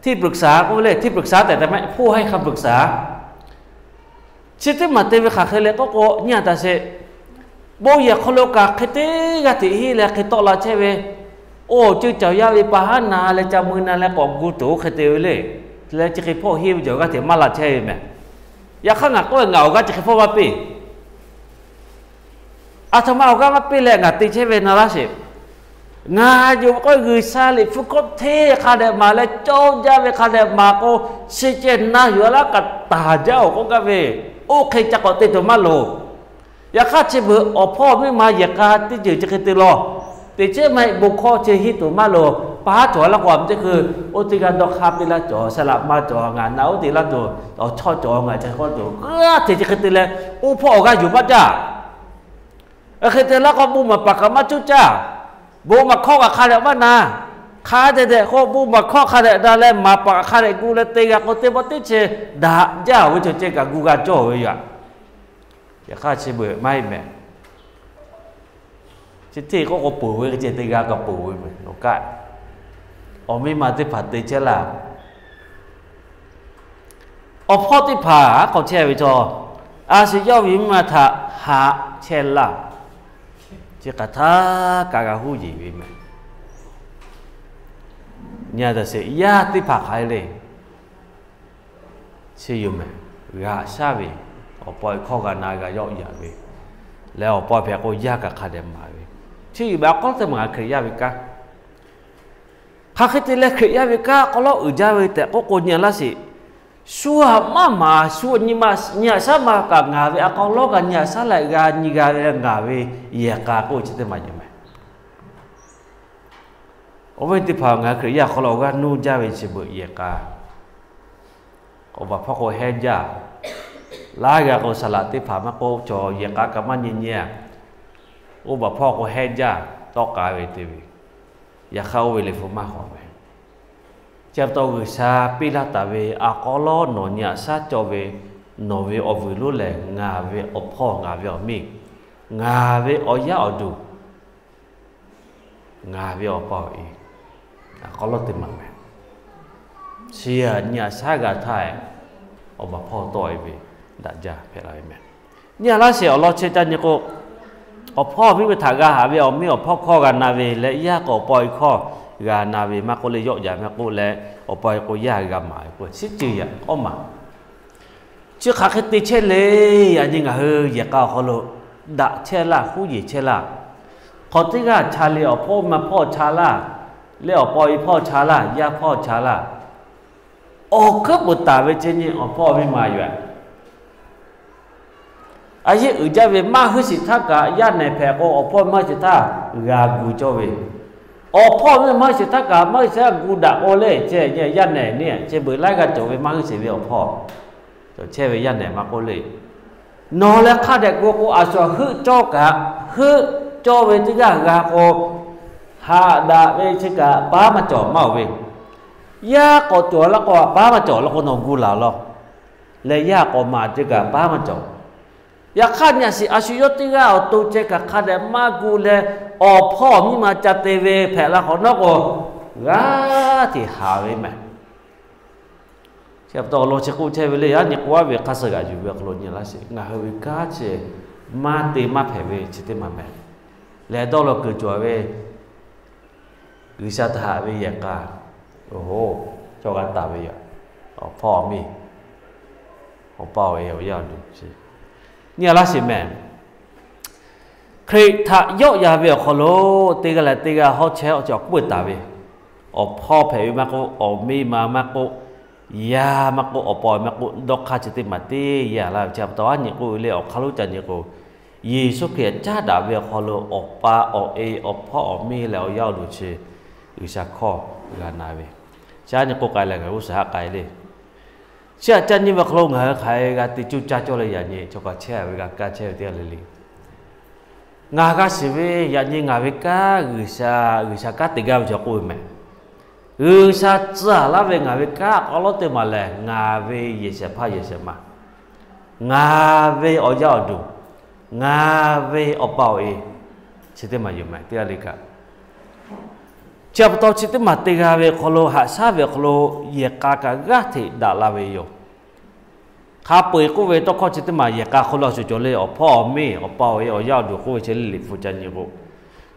ที่ปรึกษา k'oˆ ve le, ที่ปรึกษา tehꞈ tehꞈ maˇ heˆ, ผู้ให้คำปรึกษา chi teˇ maˬ te ve hk'aˬ hk'e le k'oˆ k'o, nyi a taˍ sheˍ. Bon yehˬ hk'aw lo kaꞈ hk'e te g'aˇ hteꞈ henˇ leh hk'e tawˆ la chehˇ ve, oˇ ceuˇ caˬ yaˇ ve pa haˉ na leh ca mui na leh k'awꞈ gu tuˬ oˇ hk'e te ve le. Leh chi hk'e hpawˇ henˇ ve cawˬ g'aˇ hteꞈ maˇ la chehˇ ve mehˍ. Yaꞈ hk'aˇ ngaˬ k'oˆ ve, ngaˬ awˬ g'aˇ chi hk'e hpawˇ maˇ piˇ. Aˬ htoꞈ ma awˬ g'aˇ maˇ piˇ leh ngaˬ te chehˇ ve na laˇ sheˍ. Ngaˬ yoˬ k'o G'uiˬsha liꞈ hpu hkawˇ hteˇ hk'a dehꞈ maˍ leh cawˇ jaˇ ve hk'a dehꞈ maˍ k'o, chi ceh na yuˬ laˇ kaꞈ taˍ jaˇ-oˬ k'oˆ gaˇ ve, oˇ hk'e ca k'awꞈ te tuˬ maˇ loˍ. Yaꞈ hk'aˇ chi beuꞈ awˬ hpawˇ miˇ ma yehˬ k'a teˇ ceuˬ chi hk'e te law. Teꞈ chehˇ maˇ heˆ, bon hkawˇ chi henˇ tuˬ maˇ loˍ. Pa haˉ cawˬ laˇ k'o, a meh teˇ hkui oˇ teˇ g'aˇ dawˇ hk'aˇ piˇ laˇ cawˬ, saˍ laꞈ ma cawˬ, ngaˬ na oˉ te laˇ tuˬ, awˬ chawˇ cawˬ, ngaˬ ca k'oˆ tuˬ, g'aˇ hteꞈ chi hk'e te leh, oˇ hpawˇ awˬ g'aˇ yuˬ maˇ caˇ. Hk'e te laˇ k'o, bon maˍ paˍ kaꞈ maˇ cuˇ caˇ. Bon maˍ hkawˇ kaꞈ hk'a dehꞈ maˇ na. Hk'a dehꞈ dehꞈ k'o, bon maˍ hkawˇ hk'a dehꞈ na leh maˍ paˍ hk'a dehꞈ gu leh te g'a k'o, teˇ pawˆ teˇ chi daꞈ jaˇ-oˬ ve cawˬ ceh kaꞈ gu g'a cawˇ ve yoˬ. Yaꞈ hk'aˇ chi beuꞈ maˇ heˆ mehˍ. Chi hteˇ k'oˆ k'o, ponˬ ve ceh teˇ g'aˇ kaꞈ ponˬ ve mehˍ. Awˬ kaˆ, awˬ miˇ ma teˇ hpaˍ te chehˇ laˇ. Awˬ hpawˇ teˇ hpaˍ aˉ hk'aw chehˇ ve chaw, a shu yawˇ ve miˇ ma htaꞈ haꞈ chehˇ laˇ. Chi hk'aˬ htaˇ kaꞈ g'a huˉ yeˬ ve mehˍ. Nyi a taˍ sheˍ, yaˇ teˇ hpaˍ hk'aˬ hk'e le. Chi yoˬ mehˍ, g'aꞈ shaˉ ve, awˬ pa awˬ e hkawˇ g'a na g'a yawˆ yaꞈ ve, leh awˬ pa awˬ hpehꞈ k'o yaˇ kaꞈ hk'a dehꞈ maˍ ve, chi yoˬ mehˍ. Awˬ hk'aw lo teˇ maˬ ngaˬ Hkriꞈ yaˇ ve kanˉ, hk'aˬ hk'e te leh Hkriꞈ yaˇ ve kanˉ awˬ hk'aw lo uiˍ jaˇ ve tehꞈ k'oˆ k'o, nyi a laˇ sheˍ. Shu aꞈ maˇ maˍ, shu nyi ma nyi aꞈ shaˉ ma kaꞈ ngaˬ ve awˬ hk'aw lo kaꞈ nyi aꞈ shaˉ leh g'a nyi g'a ve ngaˬ ve yehˬ k'a k'oˆ chi teˇ maˬ yoˬ mehˍ. Awˬ viˉ teˇ hpaˍ, ngaˬ hui Hkriꞈ yaˇ awˬ hk'aw lo awˬ g'aˇ nuˇ jaˇ ve chi beuꞈ yehˬ k'a. Awˬ baˬ hpawˇ k'o hehˉ jaˇ. Laˇ g'a k'o, saˍ laꞈ teˇ hpaˍ maˇ k'oˆ, cawˬ yehˬ k'a kaꞈ maˇ nyi nyi a. Oˇ baˬ hpawˇ k'o hehˉ jaˇ, tawˆ k'ai ve te ve. Yaꞈ hk'aˇ oˇ ve liꞈ hpu maˇ hawˍ ve. Chi pa taw G'uiˬsha piˇ laˇ taˍ ve awˬ hk'aw lo nawˬ nyi aꞈ shaˉ cawˬ ve, nawˬ ve awˬ vuiˬ lonˉ lehˬ, ngaˬ ve awˬ hpawˇ, ngaˬ ve awˬ miˇ, ngaˬ ve awˬ yaˇ awˬ duˬ, ngaˬ ve awˬ pa awˬ e, awˬ hk'aw lo teˇ maˬ mehˍ. Chi nyi aꞈ shaˉ g'a htaˇ, awˬ baˬ hpawˇ tawˆ e ve daꞈ jaˇ hpehꞈ la ve mehˍ. Nyi aꞈ laˇ sheˍ, awˬ lawn chi ca nyi k'o, awˬ hpawˇ awˬ miˇ ve htaꞈ g'a haꞈ ve awˬ miˇ awˬ hpawˇ hkawˇ g'a na ve leh, yaˇ k'o awˬ pa awˬ e hkawˇ g'a na ve maˇ k'oˆ leh, yawˆ yaꞈ maˇ k'oˆ leh, awˬ pa awˬ e k'o yaˇ g'a maˍ ve k'o, chi ceuˬ yaꞈ k'awˇ maˬ. Chi hk'aˬ hk'e te chehˇ le. Yaꞈ nyi ngaˬ hui yehˬ k'a awˬ hk'aw lo daꞈ chehˇ laˇ, huˉ yeˬ chehˇ laˇ. Hk'aw teˇ g'aˇ cha le, awˬ hpawˇ ma hpawˇ cha laˇ, leh awˬ pa awˬ e hpawˇ cha laˇ, yaˇ hpawˇ cha laˇ. Awˬ hkuiˉ puiˍ taˍ ve ceh nyi awˬ hpawˇ miˇ ma yoˬ. A yeˇ uiˍ jaˇ ve maˇ huiˉ sheˍ htaˇ kaꞈ, yaˇ nehˬ hpehꞈ k'o awˬ hpawˇ maˇ huiˉ sheˍ htaˇ g'a gu cawˇ ve. Awˬ hpawˇ maˇ huiˉ sheˍ htaˇ kaꞈ maˇ huiˉ sheˍ htaˇ gu daꞈ k'o le, ceh yaˇ nehˬ neˇ ceh beuꞈ laiˉ g'aˇ cawˬ ve maˇ huiˉ sheˍ ve awˬ hpawˇ, cawˬ chehˇ ve yaˇ nehˬ maˇ k'oˆ le. Nawˬ leh hk'a dehꞈ gu k'o, a shu heuˆ cawˇ kaꞈ, heuˆ cawˇ ve teˇ g'aˇ g'a k'o, haꞈ daꞈ ve chi kaꞈ paˉ maˇ cawˬ maˇ oˬ ve. Yaˇ k'awꞈ cawˬ laˇ k'o, paˉ maˇ cawˬ laˇ k'o, nawˬ gu laˬ law. Leh yaˇ k'awꞈ maˍ ceh kaꞈ paˉ maˇ cawˬ. Yaꞈ hk'aˇ nyi aꞈ shiˍ, a shu yawˇ teˇ g'aˇ awˬ to ceh kaꞈ hk'a dehꞈ maˇ gu leh, awˬ hpawˇ miˇ ma ca te ve hpehꞈ la hk'awꞈ nawˉ k'o, g'aˇ hteꞈ haˍ ve mehˍ. Chi pa taw awˬ lawn chi k'oˆ chehˇ ve le, yaꞈ nyi k'oˆ a ve hk'a suh g'aꞈ yuˬ ve awˬ hk'aw lo nyi laˇ sheˍ. Ngaˬ hui ve kanˉ chi maˇ te maˇ hpehꞈ ve chi teˇ maˬ mehˍ. Leh dawˇ law kuiˬ cawˬ ve G'uiˬsha htaꞈ haꞈ ve yehˬ k'a, oˇ hoˉ, cawˇ g'a taˍ ve yoˬ. Awˬ hpawˇ awˬ miˇ, awˬ pa awˬ e awˬ yaˇ awˬ duˬ chi, nyi a laˇ sheˍ mehˍ. Hkriꞈ htaꞈ yawˆ yan ve awˬ hk'aw lo teˇ g'aˇ leh teˇ g'aˇ hawˉ chehˇ awˬ cawˬ k'oˆ taˍ ve, awˬ hpawˇ hpehꞈ ve maˇ k'oˆ, awˬ miˇ ma maˇ k'oˆ, yaˇ maˇ k'oˆ, awˬ pa awˬ e maˇ k'oˆ, dawˇ hk'aˇ chi teˇ maˬ teˇ yanˇ laˇ ve chi pa taw, a nyi k'oˆ ve le, awˬ hk'aˇ lonˉ ca nyi k'o, Yeˍsuˆ Hkriꞈ caˉ daꞈ ve awˬ hk'aw lo awˬ pa awˬ e awˬ hpawˇ awˬ miˇ leh awˬ yaˇ awˬ duˬ chi G'uiˬsha hkawˇ g'a na ve, chi a nyi k'oˆ k'ai leh ngaˬ hui g'uˇ suhˍ haˆ k'ai le. Chi htaꞈ ca nyi ve awˬ hk'aw lo ngaˬ hui hk'aˬ hk'e g'a te cuˇ caˇ cawˇ leh yaꞈ nyi chaw hk'a chehˇ ve g'a kaˇ chehˇ ve teˇ g'aˇ le le. Ngaˬ g'a shiˍ ve yaꞈ nyi ngaˬ ve kanˉ G'uiˬsha, G'uiˬsha kanˉ te gaˇ ve chaw k'oˆ ve mehˍ. G'uiˬsha tcuh laˇ ve ngaˬ ve kanˉ awˬ hk'aw lo teˇ maˬ lehˬ, ngaˬ ve yehˬ shehˍ hpaˇ yehˬ shehˍ ma, ngaˬ ve awˬ yaˇ awˬ duˬ, ngaˬ ve awˬ pa awˬ e, chi teˇ maˬ yoˬ mehˍ teˇ g'aˇ le kaꞈ. Chi pa taw chi teˇ maˬ te g'a ve awˬ hk'aw lo, haꞈ shaˉ ve awˬ hk'aw lo yehˬ k'a kaꞈ g'aˇ hteꞈ daꞈ la ve yoˬ. Hk'a peu-eˬ k'oˆ ve tawˇ hkawˇ chi teˇ maˬ yehˬ k'a hk'aw lo a shuˍ cawˬ le, awˬ hpawˇ awˬ miˇ awˬ pa awˬ e awˬ yaˇ awˬ duˬ k'oˆ ve chi le liꞈ hpu ca nyi k'o,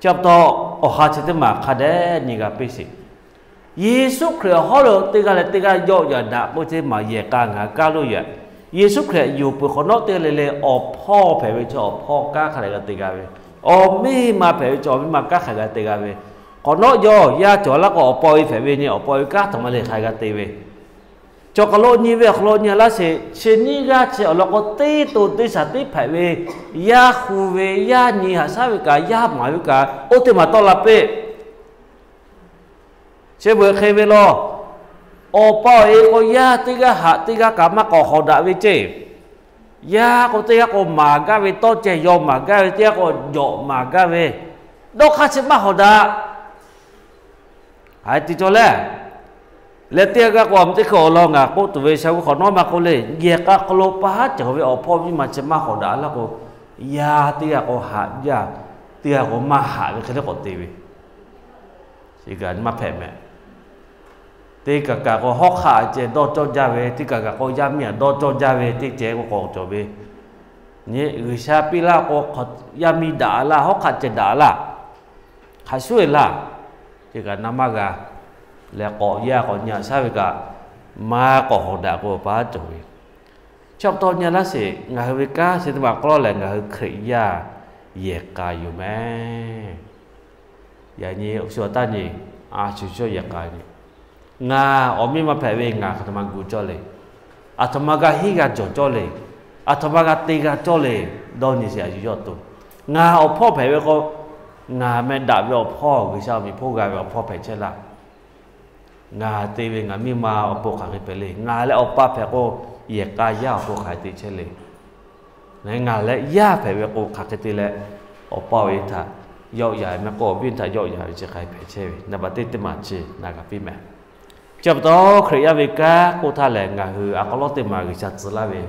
chi pa taw awˬ ha chi teˇ maˬ hk'a dehꞈ nyi g'a piˇ sheˍ. Yeˍsuˆ Hkriꞈ awˬ hawˉ lo teˇ g'aˇ leh teˇ g'aˇ yawˆ yan daꞈ k'oˆ ve teˇ maˬ yehˬ k'a ngaˬ hui kaˇ lo yaꞈ. Yeˍsuˆ Hkriꞈ yuˬ peuˬ hk'awꞈ nawˉ teˇ g'aˇ le le awˬ hpawˇ hpehꞈ ve chaw awˬ hpawˇ kanˉ hk'a dehꞈ g'a te g'a ve, awˬ miˇ ma hpehꞈ ve chaw awˬ miˇ ma kanˉ hk'a g'a te g'a ve, hk'awꞈ nawˉ yawˇ yaˇ cawˬ laˇ k'o awˬ pa awˬ e hpehꞈ ve nyi, awˬ pa awˬ e kanˉ htaꞈ ma le hk'a g'a te ve. Chaw hk'aw lo nyi ve awˬ hk'aw lo nyi laˇ sheˍ, chi nyiˇ g'aˇ chi awˬ lawn k'o teˇ to teˇ shaˍ teˇ hpehꞈ ve, yaˇ hu ve, yaˇ nyi haꞈ shaˉ ve kaꞈ, yaˇ maˍ ve kaꞈ, oˇ teˇ maˬ tawˆ la piˇ. Chi beuꞈ hk'e ve law, awˬ pa awˬ e k'o yaˇ teˇ g'aˇ haꞈ teˇ g'aˇ kaꞈ maˇ k'awꞈ hawˍ daꞈ ve ceˇ. Yaˇ k'o teˇ g'aˇ k'o maˍ gaˇ ve, tawˇ ceh yaw maˍ gaˇ ve, teˇ g'aˇ k'o jawꞈ maˍ gaˇ ve, dawˇ hk'aˇ chi maˇ hawˍ daꞈ. Haiˬ ti cawˬ leh, leh teˇ g'aˇ k'o a mvuhˇ teˇ hkui awˬ lawn ngaˬ k'oˆ tuˬ ve sha g'uˇ hk'awꞈ nawˉ maˇ k'oˆ le, yehˬ k'a hk'aw lo pa haˉ cawˬ ve awˬ hpawˇ miˇ ma chi maˇ hawˍ daꞈ laˇ k'o, yaˇ teˇ g'aˇ k'o haꞈ jaˇ, teˇ g'aˇ k'o maˇ haꞈ ve hk'e le k'awꞈ te ve, maˇ hpehꞈ mehˍ. Teˇ kaˬ kaˬ k'o hawˉ hk'aˆ ceh dawˇ cawˇ jaˇ ve, teˇ kaˬ kaˬ k'o yaˇ miˇ aꞈ dawˇ cawˇ jaˇ ve, teˇ ceh k'o k'awꞈ cawˬ ve, nyi G'uiˬsha piˇ laˇ k'o, yaˇ miˇ daꞈ laˇ, hawˉ hk'aˆ ceh daꞈ laˇ, hk'a shuˉ e laˇ, teˇ kaˬ na maˇ g'a, leh k'awꞈ yaˇ k'awꞈ nyi haꞈ shaˉ ve kaꞈ, maˇ k'awꞈ hawˍ daꞈ k'o pa haˉ cawˬ ve. Chi pa taw nyi laˇ sheˍ, ngaˬ hui ve kanˉ chi teˇ maˬ hk'aw lo lehˬ ngaˬ hui Hkriꞈ yaˇ yehˬ k'a yoˬ mehˍ. Yaꞈ nyi shu a taˇ nyi, a shu yehˬ k'a nyi. Ngaˬ awˬ miˇ ma hpehꞈ ve ngaˬ hk'aˬ htoꞈ ma gu cawˇ le. Aˬ htoꞈ ma g'a henˇ g'a jawˬ cawˇ le. Aˬ htoꞈ ma g'a te g'a cawˇ le. Dawˇ nyi sheˍ a shu yawˇ to. Ngaˬ awˬ hpawˇ hpehꞈ ve k'o, ngaˬ meh daꞈ ve awˬ hpawˇ G'uiˬsha awˬ miˍ hpawˇ g'a ve awˬ hpawˇ hpehꞈ chehˇ laˇ. Ngaˬ te ve ngaˬ miˇ ma awˬ pon hk'aˬ hk'e hpehꞈ le. Ngaˬ leh awˬ pa hpehꞈ k'o, yehˬ k'a yaˇ awˬ pon hk'aˬ hk'e te chehˇ le. Ngaˬ leh yaˇ hpehꞈ ve k'o hk'aˬ hk'e te leh, awˬ pa awˬ e htaꞈ yawˆ yan ve maˇ k'oˆ, awˬ viˉ htaꞈ yawˆ yan ve chi hk'aˬ hk'e hpehꞈ chehˇ ve, naˍ baˬ teˇ teˇ maˬ chi na g'a piˇ mehˍ. Chi pa taw Hkriꞈ yaˇ ve kanˉ k'oˆ htaˇ lehˬ, ngaˬ hui a k'aw lawˉ teˇ maˬ G'uiˬsha tcuh laˇ ve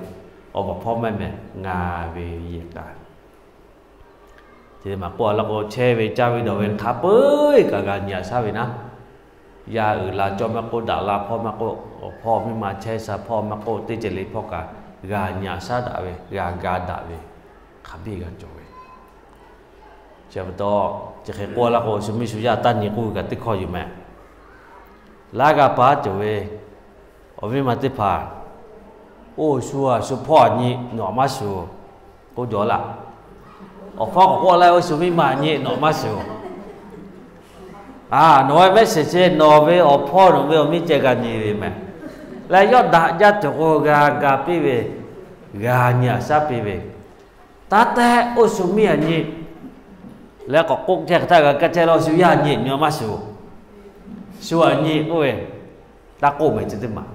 awˬ baˬ hpawˇ mehˆ mehˍ ngaˬ ve yehˬ k'a. Chi maˬ k'oˆ a laˇ k'o, chehˇ ve caˇ ve dawˬ ve hk'a peu-eˬ kaꞈ g'a nyi haꞈ shaˉ ve naˉ. Yaˇ uiˍ la cawˇ maˇ k'oˆ, daꞈ la hpawˇ maˇ k'oˆ, awˬ hpawˇ miˇ ma chehˇ sha hpawˇ maˇ k'oˆ, teˇ ceh le hpawˇ kaꞈ g'a nyi haꞈ shaˉ daꞈ ve, g'a ga daꞈ ve, hk'a biˇ g'a cawˬ ve. Chi pa taw, chi hk'e k'oˆ laˇ k'o, shu miˇ shu yaˇ taˇ nyi k'oˆ ve kaꞈ teˇ hkawˇ yoˬ mehˍ. Laˇ g'a pa cawˬ ve awˬ miˇ ma teˇ hpaˍ, oˇ shu a shu hpawˇ a nyi nawˬ maˇ shuˍ k'oˆ jaw laˇ. Awˬ hpawˇ k'awꞈ k'oˆ laˇ, oˇ shu miˇ ma a nyi nawˬ maˇ shuˍ. A nawˬ ve mehˆ shiˍ chi nawˬ ve awˬ hpawˇ nawˬ ve awˬ miˇ ceh g'a nyi ve mehˍ. Leh yawˇ daꞈ jaˇ tuˬ k'o g'a ga piˇ ve, g'a nyi haꞈ shaˉ piˇ ve, taˇ tehˆ oˇ shu miˇ a nyi leh k'awꞈ k'oˆ chehˇ hk'e htaˇ g'a kaˇ chehˇ laˇ, shu yaˇ a nyi nawˬ maˇ shuˍ, shu a nyi k'oˆ ve, taˇ k'oˆ mehˍ chi teˇ maˬ.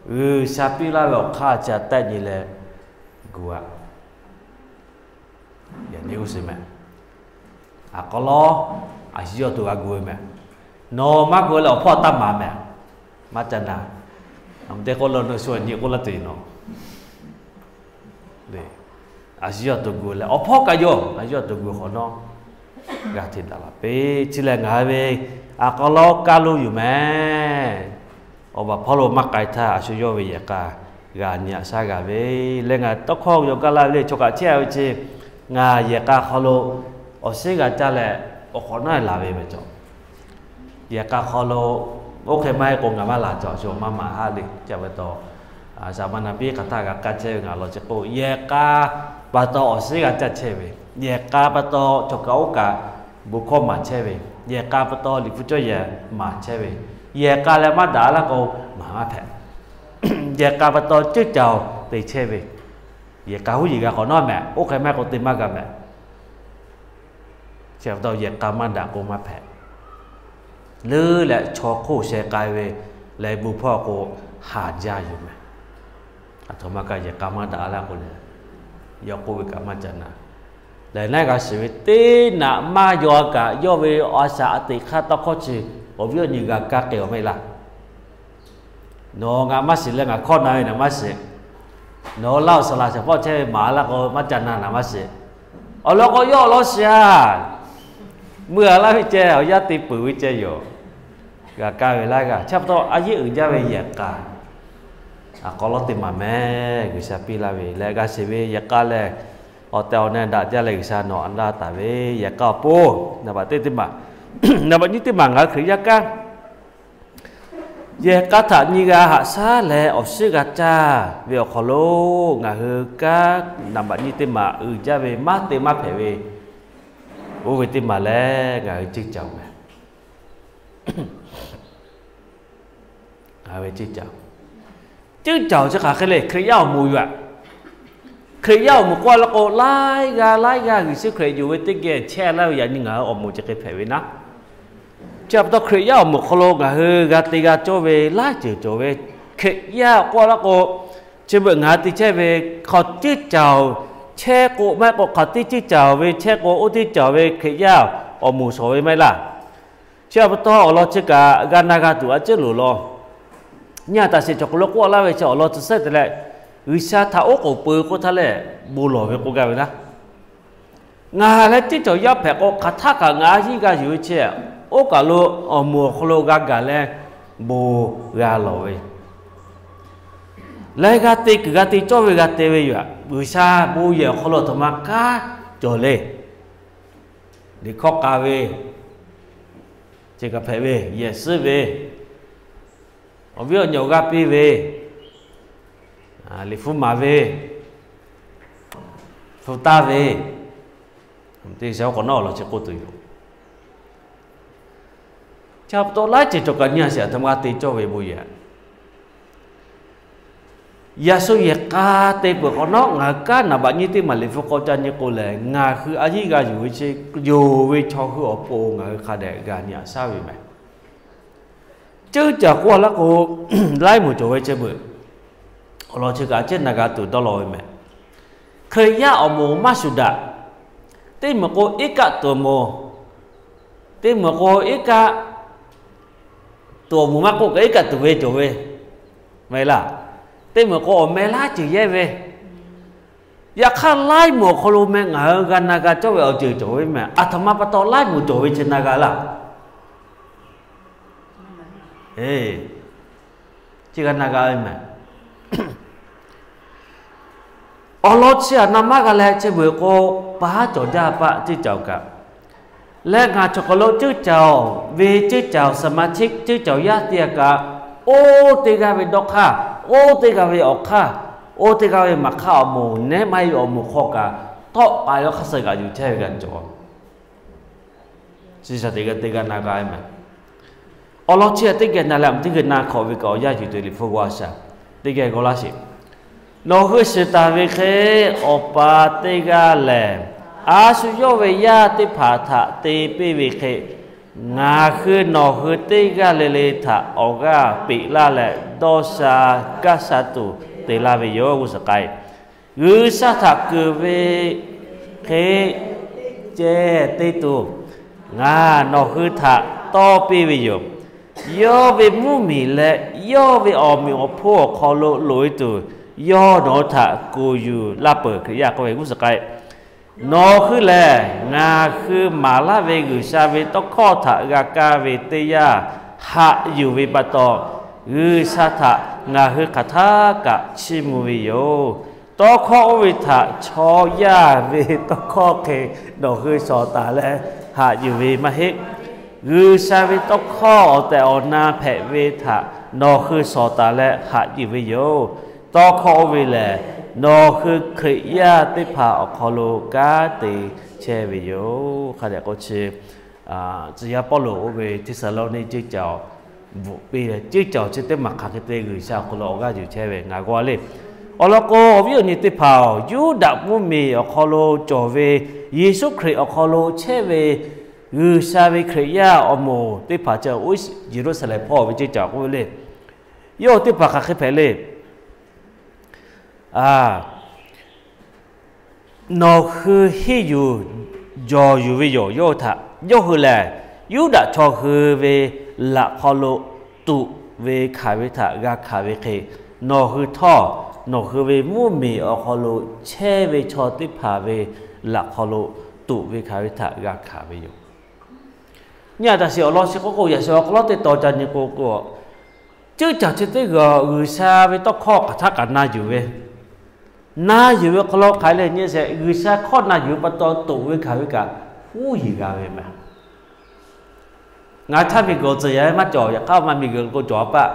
G'uiˬsha piˇ laˇ ve awˬ hk'aˇ chi a tehˆ nyi leh gu a. Yaꞈ nyi g'uˇ suhˍ mehˍ. A k'aw lawˉ, a shu yawˇ to g'a gu ve mehˍ. Nawˬ maˇ gu leh awˬ hpawˇ taˇ maˍ mehˍ. Maˇ ca na. Aˬ mvuhˇ teˇ k'oˆ la, nawˬ shu a nyi k'oˆ laˇ tuˬ yoˬ nawˬ. A shu yawˇ to gu leh awˬ hpawˇ kaꞈ yawˇ a shu yawˇ to gu hk'awꞈ nawˉ g'a hteꞈ daꞈ la piˇ. Chi lehˬ ngaˬ hui ve a k'aw lawˉ kaˇ lo yoˬ mehˍ. Awˬ baˬ hpawˇ lo maˇ k'ai htaˇ a shu yawˇ ve yehˬ k'a g'a nyi haꞈ shaˉ g'a ve leh ngaˬ tawˇ hkawˇ yaw gaˇ laˇ ve le. Chaw kaꞈ chehˇ a ve chi ngaˬ yehˬ k'a hk'aw lo awˬ shinˉ g'a caˇ leh awˬ hk'awꞈ nawˉ laˬ ve meh cawˬ. Yehˬ k'a hk'aw lo oˇ hk'e maˇ heˆ k'o ngaˬ maˇ laˬ cawˬ, shu maˇ maˍ haˆ le. Chi pa taw, saˍ ma na piˉ hk'aˬ htaˇ g'a kaˇ chehˇ ve ngaˬ law chi k'o, yehˬ k'a pa taw awˬ suhˉ g'a caˇ chehˇ ve, yehˬ k'a pa taw chaw kaꞈ oˇ kaꞈ bon hkawˇ maˍ chehˇ ve, yehˬ k'a pa taw liꞈ hpu cawˇ yehˬ maˍ chehˇ ve, yehˬ k'a leh maˇ daꞈ laˇ k'o, maˍ maˇ hpehꞈ. Yehˬ k'a pa taw ceuˇ caoˬ te chehˇ ve, yehˬ k'a huˉ yiˍ g'a hk'awꞈ nawˉ meh, oˇ hk'e maˇ heˆ k'o te maˇ g'a meh. Chi pa taw yehˬ k'a maˇ daꞈ k'o maˇ hpehꞈ. Leuˉ leh chaw hk'oˆ sheh k'ai ve leh bon hpawˇ k'o, haˍ jaˇ yoˬ meh. Aˬ htoꞈ ma kaꞈ yehˬ k'a maˇ daꞈ laˇ k'o leh, yawˇ k'oˆ ve kaꞈ maˇ ca na. Lehˬ naˉ g'a shiˍ ve teˇ naꞈ maˇ yaw kaꞈ, yawˇ ve a shaꞈ a teꞈ hk'aˇ tawˇ hkawˇ chi awˬ viˉ awˬ nyi g'a kaˇ k'ai awˬ meh laˇ. Nawˬ ngaˬ maˇ shiˍ leh ngaˬ hkawˇ na ve naˍ maˇ shiˍ. Nawˬ laˇ awˬ saˍ laˍ shaˍ hpawˇ chehˇ ve maˍ laˇ k'o maˇ ca na naˍ maˇ shiˍ. Awˬ lawn k'o yawˇ awˬ lawn shiˍ a. Meuˇ a laˇ ve ceh awˬ yanˇ te peuˬ ve ceh yoˬ. G'a kaˇ ve laˇ g'a. Chi pa taw a yeˆ uiˍ jaˇ ve yehˬ k'a, aˬ k'aw lawˉ teˇ maˬ meh, G'uiˬsha piˇ laˇ ve leh g'a shiˍ ve yehˬ k'a lehˬ, awˬ tehˬ awˬ na daꞈ jaˇ leh G'uiˬsha nawˬ a daˇ taˍ ve yehˬ k'a awˬ pon, naˍ baꞈ teˇ teˇ maˬ, naˍ baꞈ nyiˇ teˇ maˬ ngaˬ hui Hkriꞈ yaˇ kanˉ yehˬ k'a htaꞈ nyi g'a haꞈ shaˉ leh awˬ suhˉ g'a caˇ ve awˬ hk'aw lo, ngaˬ hui kanˉ naˍ baꞈ nyiˇ teˇ maˬ uiˍ jaˇ ve maˇ te maˇ hpehꞈ ve, oˇ ve teˇ maˬ lehˬ ngaˬ hui ceuˇ caoˬ meh. Ngaˬ hui ceuˇ caoˬ. Ceuˇ caoˬ chi hk'aˬ hk'e le, Hkriꞈ yaˇ awˬ moˍ yoˬ aꞈ. Hkriꞈ yaˇ awˬ moˍ k'oˆ laˇ k'o, laiˉ g'aˇ laiˉ g'aˇ G'uiˬsha Hkriꞈ yonˍ ve teˇ geh chehˇ laˇ ve yaꞈ nyi ngaˬ hui awˬ moˍ chi hk'e hpehꞈ ve naˉ. Chi pa taw Hkriꞈ yaˇ awˬ moˍ hk'aw lo ngaˬ hui g'a te g'a cawˇ ve laiˉ ceuˬ cawˬ ve, Hkriꞈ yaˇ k'oˆ laˇ k'o, chi beuꞈ ngaˬ hui te chehˇ ve hk'aw ceuˇ caoˬ chehˇ k'o, maˇ heˆ k'o hk'aˬ teˇ ceuˇ caoˬ ve chehˇ k'o, oˇ teˇ caoˬ ve Hkriꞈ yaˇ awˬ moˍ shawˍ ve maˇ heˆ laˇ. Chi pa taw awˬ lawn chi kaꞈ g'a na g'a tuˬ a ciˉ loˍ law. Nyi a taꞈ sheˍ cawˬ k'o lo k'oˆ laˇ ve chi awˬ lawn tcuh sehˉ te leh, G'uiˬsha htaꞈ oˉ k'oˍ pui k'oˆ htaˇ lehˬ, bon lawˬ ve k'oˆ gaˇ ve naˉ. Ngaˬ leh ceuˇ caoˬ yaˇ hpehꞈ k'o, hk'aˬ htaˇ kaꞈ ngaˬ a yiˇ g'a yuˬ ve chi, oˇ kaˬ lo awˬ moˍ awˬ hk'aw lo g'a gaˬ leh bon g'a lawˬ ve, leh g'a te kuiˬ g'a te cawˇ ve g'a te ve yoˬ aꞈ. G'uiˬsha bon yehˬ awˬ hk'aw lo aˬ htoꞈ ma kanˉ cawˬ le. Liꞈ hkawˇ k'a ve, chi kaꞈ hpehꞈ ve, yehˬ suhˉ ve, awˬ viˉ awˬ nyi awˬ g'aˇ piˇ ve, liꞈ hpu maˍ ve, hpu taˇ ve, teˇ shaˍ k'awꞈ nawˉ awˬ lawn chi k'oˆ tuˬ yoˬ. Chi pa taw laiˉ ceuˬ cawˬ kaꞈ nyi a sheˍ aˬ htoꞈ ma g'a te cawˇ ve bon yehˬ. Yaꞈ shu yehˬ k'a te peuˬ k'awꞈ nawˉ ngaˬ hui kanˉ naˍ baꞈ nyiˇ teˇ maˬ liꞈ hpu k'aw ca nyi k'o lehˬ, ngaˬ hui a yiˇ g'a yuˬ ve chi, yonˍ ve chaw hui awˬ pon ngaˬ hui hk'a dehꞈ g'a nyi aꞈ shaˉ ve meh. Ceuˇ caˬ k'oˆ laˇ k'o, laiˉ moˍ cawˬ ve chi beuꞈ awˬ lawn chi kaꞈ a ciˉ na g'a tuˬ dawˇ law ve meh. Hkriꞈ yaˇ awˬ moˍ maˇ shuˍ daꞈ. Teˇ moˍ k'o iˉ kaˆ tuˬ awˬ moˍ, teˇ moˍ k'o iˉ kaˆ tuˬ awˬ moˍ maˇ k'oˆ kaꞈ iˉ kaˆ tuˬ ve cawˬ ve meh laˇ. Teˇ moˍ k'o awˬ meh laiˉ ceuˬ yehˇ ve. Yaꞈ hk'aˇ laiˉ moˍ awˬ hk'aw lo meh ngaˬ hui g'a na g'a cawˇ ve awˬ ceuˬ cawˬ ve meh. Aˬ htoꞈ ma pa taw laiˉ moˍ cawˬ ve chi na g'a laˇ. Chi g'a na g'a ve meh. Awˬ lawn chi aꞈ na maˇ g'a leh chi beuꞈ k'o, pa haˉ cawˬ jaˇ paˆ ceuˇ caoˬ kaꞈ. Leh ngaˬ chaw hk'aw lo ceuˇ caoˬ ve ceuˇ caoˬ saˍ maˍ chiˆ ceuˇ caoˬ yaˇ teˇ g'aˇ kaꞈ, oˇ teˇ g'aˇ ve dawˇ hk'aˇ, oˇ teˇ g'aˇ ve awˬ hk'aˇ, oˇ teˇ g'aˇ ve maˍ hk'aˇ awˬ moˍ nehˉ maˇ heˆ ve awˬ moˍ hk'aw kaꞈ tawˆ k'ai ve hk'aˇ suh g'aꞈ yuˬ chehˇ ve g'a cawˬ. Chi shaˍ teꞈ g'a te g'a na g'a meh. Awˬ lawn chi aꞈ teˇ geh na leh aˬ teˇ geh na hk'awꞈ ve kaꞈ awˬ yanˇ yuˬ tuˬ liꞈ hpu g'aw a shaˍ. Teˇ geh g'aw laˇ sheˍ. Nawˬ hui shiˍ taˍ ve hk'e, Awˬ pa teˇ g'aˇ lehˬ, a shu yawˇ ve yaˇ teˇ hpaˍ htaꞈ te piˇ ve hk'e, ngaˬ hui nawˬ hui teˇ g'aˇ le le htaꞈ awˬ g'aˇ peꞈ laˇ leh, dawˇ sha gaˇ sha tuˬ te laˇ ve yoˬ. G'uˇ suhˍ k'ai, G'uiˬsha htaꞈ keunˍ ve hk'e ceh te tuˬ ngaˬ nawˬ hui htaꞈ tawˇ piˇ ve yoˬ. Yawˇ ve mvuhˇmiˬ leh yawˇ ve awˬ meꞈ awˬ hponˇ awˬ hk'aw lo loꞈ-e tuˬ, yawˇ nawˬ hui htaꞈ kuˬ yuˬ laˇ peuˬ. Hkriꞈ yaˇ k'oˆ ve g'uˇ suhˍ k'ai, nawˬ hui lehˬ ngaˬ hui maˍ laˇ ve G'uiˬsha ve tawˇ hkawˇ htaꞈ g'a kaˇ ve teˇ yanˇ, haꞈ yuˬ ve pa taw, G'uiˬsha htaꞈ ngaˬ hui hk'aˬ htaˇ kaꞈ chiˇ mvuh ve yoˬ. Tawˇ hkawˇ oˇ ve htaꞈ chaw yaˇ ve tawˇ hkawˇ hk'e nawˬ hui shawˍ taˍ leh, haꞈ yuˬ ve maˇ heˆ. G'uiˬsha ve tawˇ hkawˇ awˬ tehˬ awˬ na hpehꞈ ve htaꞈ nawˬ hui shawˍ taˍ leh haꞈ yuˬ ve yoˬ. Tawˇ hkawˇ oˇ ve lehˬ, nawˬ hui Hkriꞈ yaˇ teˇ hpaˍ awˬ hk'aw lo kanˉ te chehˇ ve yoˬ. Hk'a dehꞈ k'o chi, tcuh yaˇ Pawˇluꞈ oˇ ve Hteˇsaˍlawˇniˆ ceuˇ caˬ bvuhꞈ piˇ leh, ceuˇ caˬ chi teˇ maˬ hk'aˬ hk'e te G'uiˬsha awˬ hk'aw lo awˬ g'aˇ yuˬ chehˇ ve ngaˬ g'aw le. Awˬ lawn k'o, awˬ viˉ awˬ nyi teˇ hpaˍ-oˬ, Yuˇdaꞈ mvuhˇmiˬ awˬ hk'aw lo cawˬ ve, Yeˍsuˆ Hkriꞈ awˬ hk'aw lo chehˇ ve G'uiˬsha ve Hkriꞈ yaˇ awˬ moˍ teˇ hpaˍ chi, Yeˍruˆsaˍlehnˍ hpawˇ ve ceuˇ caˬ k'oˆ ve le. Yawˇ teˇ hpaˍ hk'aˬ hk'e hpehꞈ le. Nawˬ hui henˇ yuˬ jawˬ yuˬ ve yoˬ. Yawˇ hui htaꞈ, yawˇ hui lehˬ, Yuˇdaꞈ chaw hui ve laꞈ hk'aw lo tuꞈ ve hkanˍ ve htaꞈ g'a hkanˍ ve hk'e, nawˬ hui htawˇ nawˬ hui ve mvuhˇmiˬ awˬ hk'aw lo chehˇ ve chaw teˇ hpaˍ ve laꞈ hk'aw lo tuꞈ ve hkanˍ ve htaꞈ g'a hkanˍ ve yoˬ. Nyi a taꞈ shiˍ awˬ lawn chi k'oˆ k'o, yaꞈ shiˍ awˬ hk'aw lo teˇ taw ca nyi k'o k'o, ceuˇ caˬ chi teˇ g'aˇ G'uiˬsha ve tawˇ hkawˇ hk'aˬ htaˇ kaꞈ na yuˬ ve, na yuˬ ve hk'aw lo hk'aˬ hk'e le nyi sheˍ, G'uiˬsha hkawˇ na yuˬ ve pa taw toꞈ ve hkanˍ ve kaꞈ huˉ yiˬ g'a ve meh. Ngaˬ htaˇ miˬguiˬ tcuhˍ yaꞈ ve maˇ cawˬ, yaꞈ hk'aˇ maˇ miˬguiˬ k'o cawˬ a paˆ.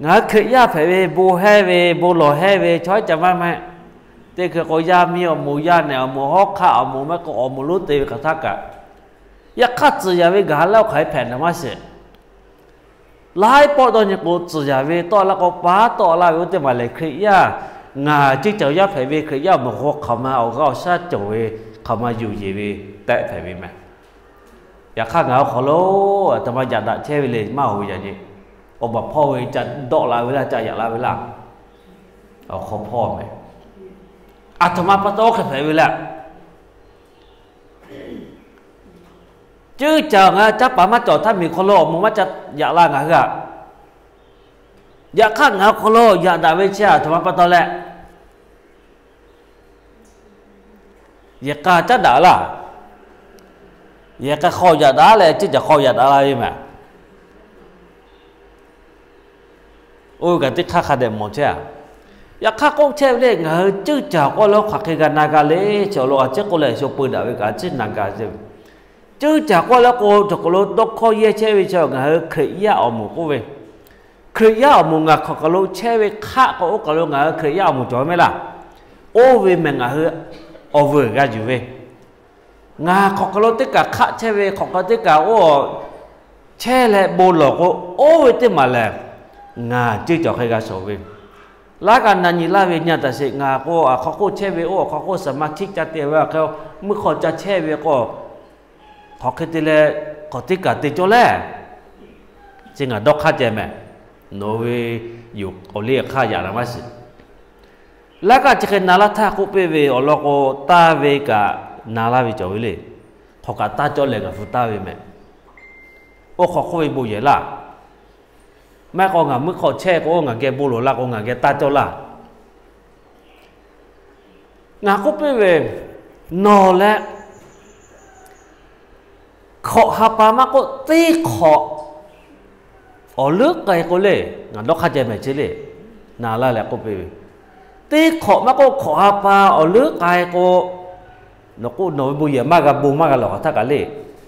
Ngaˬ hui Hkriꞈ yaˇ hpehꞈ ve bon hehnˇ ve, bon lawˬ hehnˇ ve chaw ca maˇ maˇ heˆ. Teˇ hkui k'o, yaˇ miˇ awˬ moˍ, yaˇ nehˬ awˬ moˍ, hawˉ hk'aˆ awˬ moˍ, maˇ k'o awˬ moˍ lonˉ te ve hk'aˬ htaˇ kaꞈ, yaꞈ hk'aˇ tcuhˍ yaꞈ ve gaˬ laˇ oˇ hk'aˬ hk'e hpehꞈ naˍ maˇ sheˍ. Laiˉ pawˆ dawˇ nyi k'o, tcuhˍ yaꞈ ve tawˆ la k'o, paˉ tawˆ la ve oˇ teˇ maˬ lehˬ, Hkriꞈ yaˇ ngaˬ ceuˇ caˬ yaˇ hpehꞈ ve Hkriꞈ yaˇ awˬ moˍ k'o, hk'aˬ ma awˬ g'aˇ awˬ shaˉ cawˬ ve, hk'aˬ ma yuˬ yeˬ ve tehꞈ hpehꞈ ve meh. Yaꞈ hk'aˇ ngaˬ hui awˬ hk'aw lo aˬ htoꞈ ma yaꞈ daꞈ chehˇ ve le maˇ oˬ ve yaꞈ nyi, awˬ baˬ hpawˇ ve ca dawˆ la ve laˇ, ca yaꞈ la ve laˇ, awˬ hk'aw hpawˇ meh. Aˬ htoꞈ ma pa taw oˇ hk'e hpehꞈ ve le. Ceuˇ caˬ ngaˬ hui caˇ paˍ maˇ cawˬ htaˇ miˬ hk'aw lo awˬ moˍ maˇ ca yaꞈ la ngaˬ hui a. Yaꞈ hk'aˇ ngaˬ hui hk'aw lo yaꞈ daꞈ ve chi aˬ htoꞈ ma pa taw leh, yehˬ k'a caˉ daꞈ laˇ. Yehˬ k'a hk'aw yaꞈ daꞈ leh ceuˇ caˬ hk'aw yaꞈ daꞈ la ve meh. Oˇ ve kaꞈ teˇ hk'aˇ hk'a dehꞈ mawˬ chehˇ a. Yaꞈ hk'aˇ k'oˆ chehˇ ve le, ngaˬ hui ceuˇ caˬ k'oˆ leh hk'aˬ hk'e g'a na g'a le, chi awˬ lawn a ciˉ k'oˆ leh sho peu daꞈ ve kaꞈ a ciˉ na g'a ve. Ceuˇ caˬ k'oˆ leh k'o, cawˬ k'aˬ lo dawˇ hkawˇ yehˇ chehˇ ve chi ngaˬ hui Hkriꞈ yaˇ awˬ moˍ k'oˆ ve, Hkriꞈ yaˇ awˬ moˍ ngaˬ hk'aˬ kaˬ lo chehˇ ve hk'aˆ k'o, oˇ kaˬ lo ngaˬ hui Hkriꞈ yaˇ awˬ moˍ cawˬ ve mehˆ laˇ. Oˇ ve mehˬ ngaˬ hui awˬ vuiˬ g'a yuˬ ve, ngaˬ hk'aˬ kaˬ lo teˇ kaˬ hk'aˆ chehˇ ve, hk'aˬ kaˬ teˇ kaˬ oˇ chehˇ leh bon lawˬ k'o, oˇ ve teˇ maˬ lehˬ, ngaˬ ceuˇ caˬ hk'e g'a shawˍ ve. Laˇ kaꞈ na nyi laˇ ve nyi a taꞈ sheˍ, ngaˬ k'o aˬ hk'aw hk'oˆ chehˇ ve oˇ, aˬ hk'aw hk'oˆ saˍ ma htiˆ ca te ve a hk'e, mvuhˇ hk'aw ca chehˇ ve k'o, hk'aˬ hk'e te leh hk'aˬ teˇ kaˬ te cawˇ leh, chi ngaˬ dawˇ hk'aˇ ceh mehˬ. Nawˬ ve yoˬ awˬ liˇ hk'aˇ yaꞈ la maˇ shiˍ. Laˇ kaꞈ chi hk'e na laˇ htaˇ k'oˆ piˇ ve awˬ lawn k'o, taˇ ve kaꞈ na laˇ ve cawˬ ve le. Hk'aˬ kaꞈ taˇ cawˇ leh ngaˬ hui taˇ ve mehˬ. Oˇ hk'aw hk'oˆ ve bon yehˬ laˇ. Maˇ heˆ k'o ngaˬ mvuhˇ hk'aw chehˇ k'o, ngaˬ geh bon lawˬ la k'o, ngaˬ geh taˇ cawˇ laˇ. Ngaˬ k'oˆ piˇ ve, nawˬ leh hkawꞈ ha pa maˇ k'oˆ, teˇ hk'awꞈ awˬ leuˉ k'ai k'o le, ngaˬ dawˇ hk'aˇ ceh mehˬ chi le, na laˇ leh k'oˆ piˇ ve, teˇ hk'awꞈ maˇ k'oˆ, hkawꞈ ha pa awˬ leuˉ k'ai k'o, nawˬ k'oˆ nawˬ ve bon yehˬ maˇ g'a bon maˇ g'a lawˬ hk'aˬ htaˇ kaꞈ le.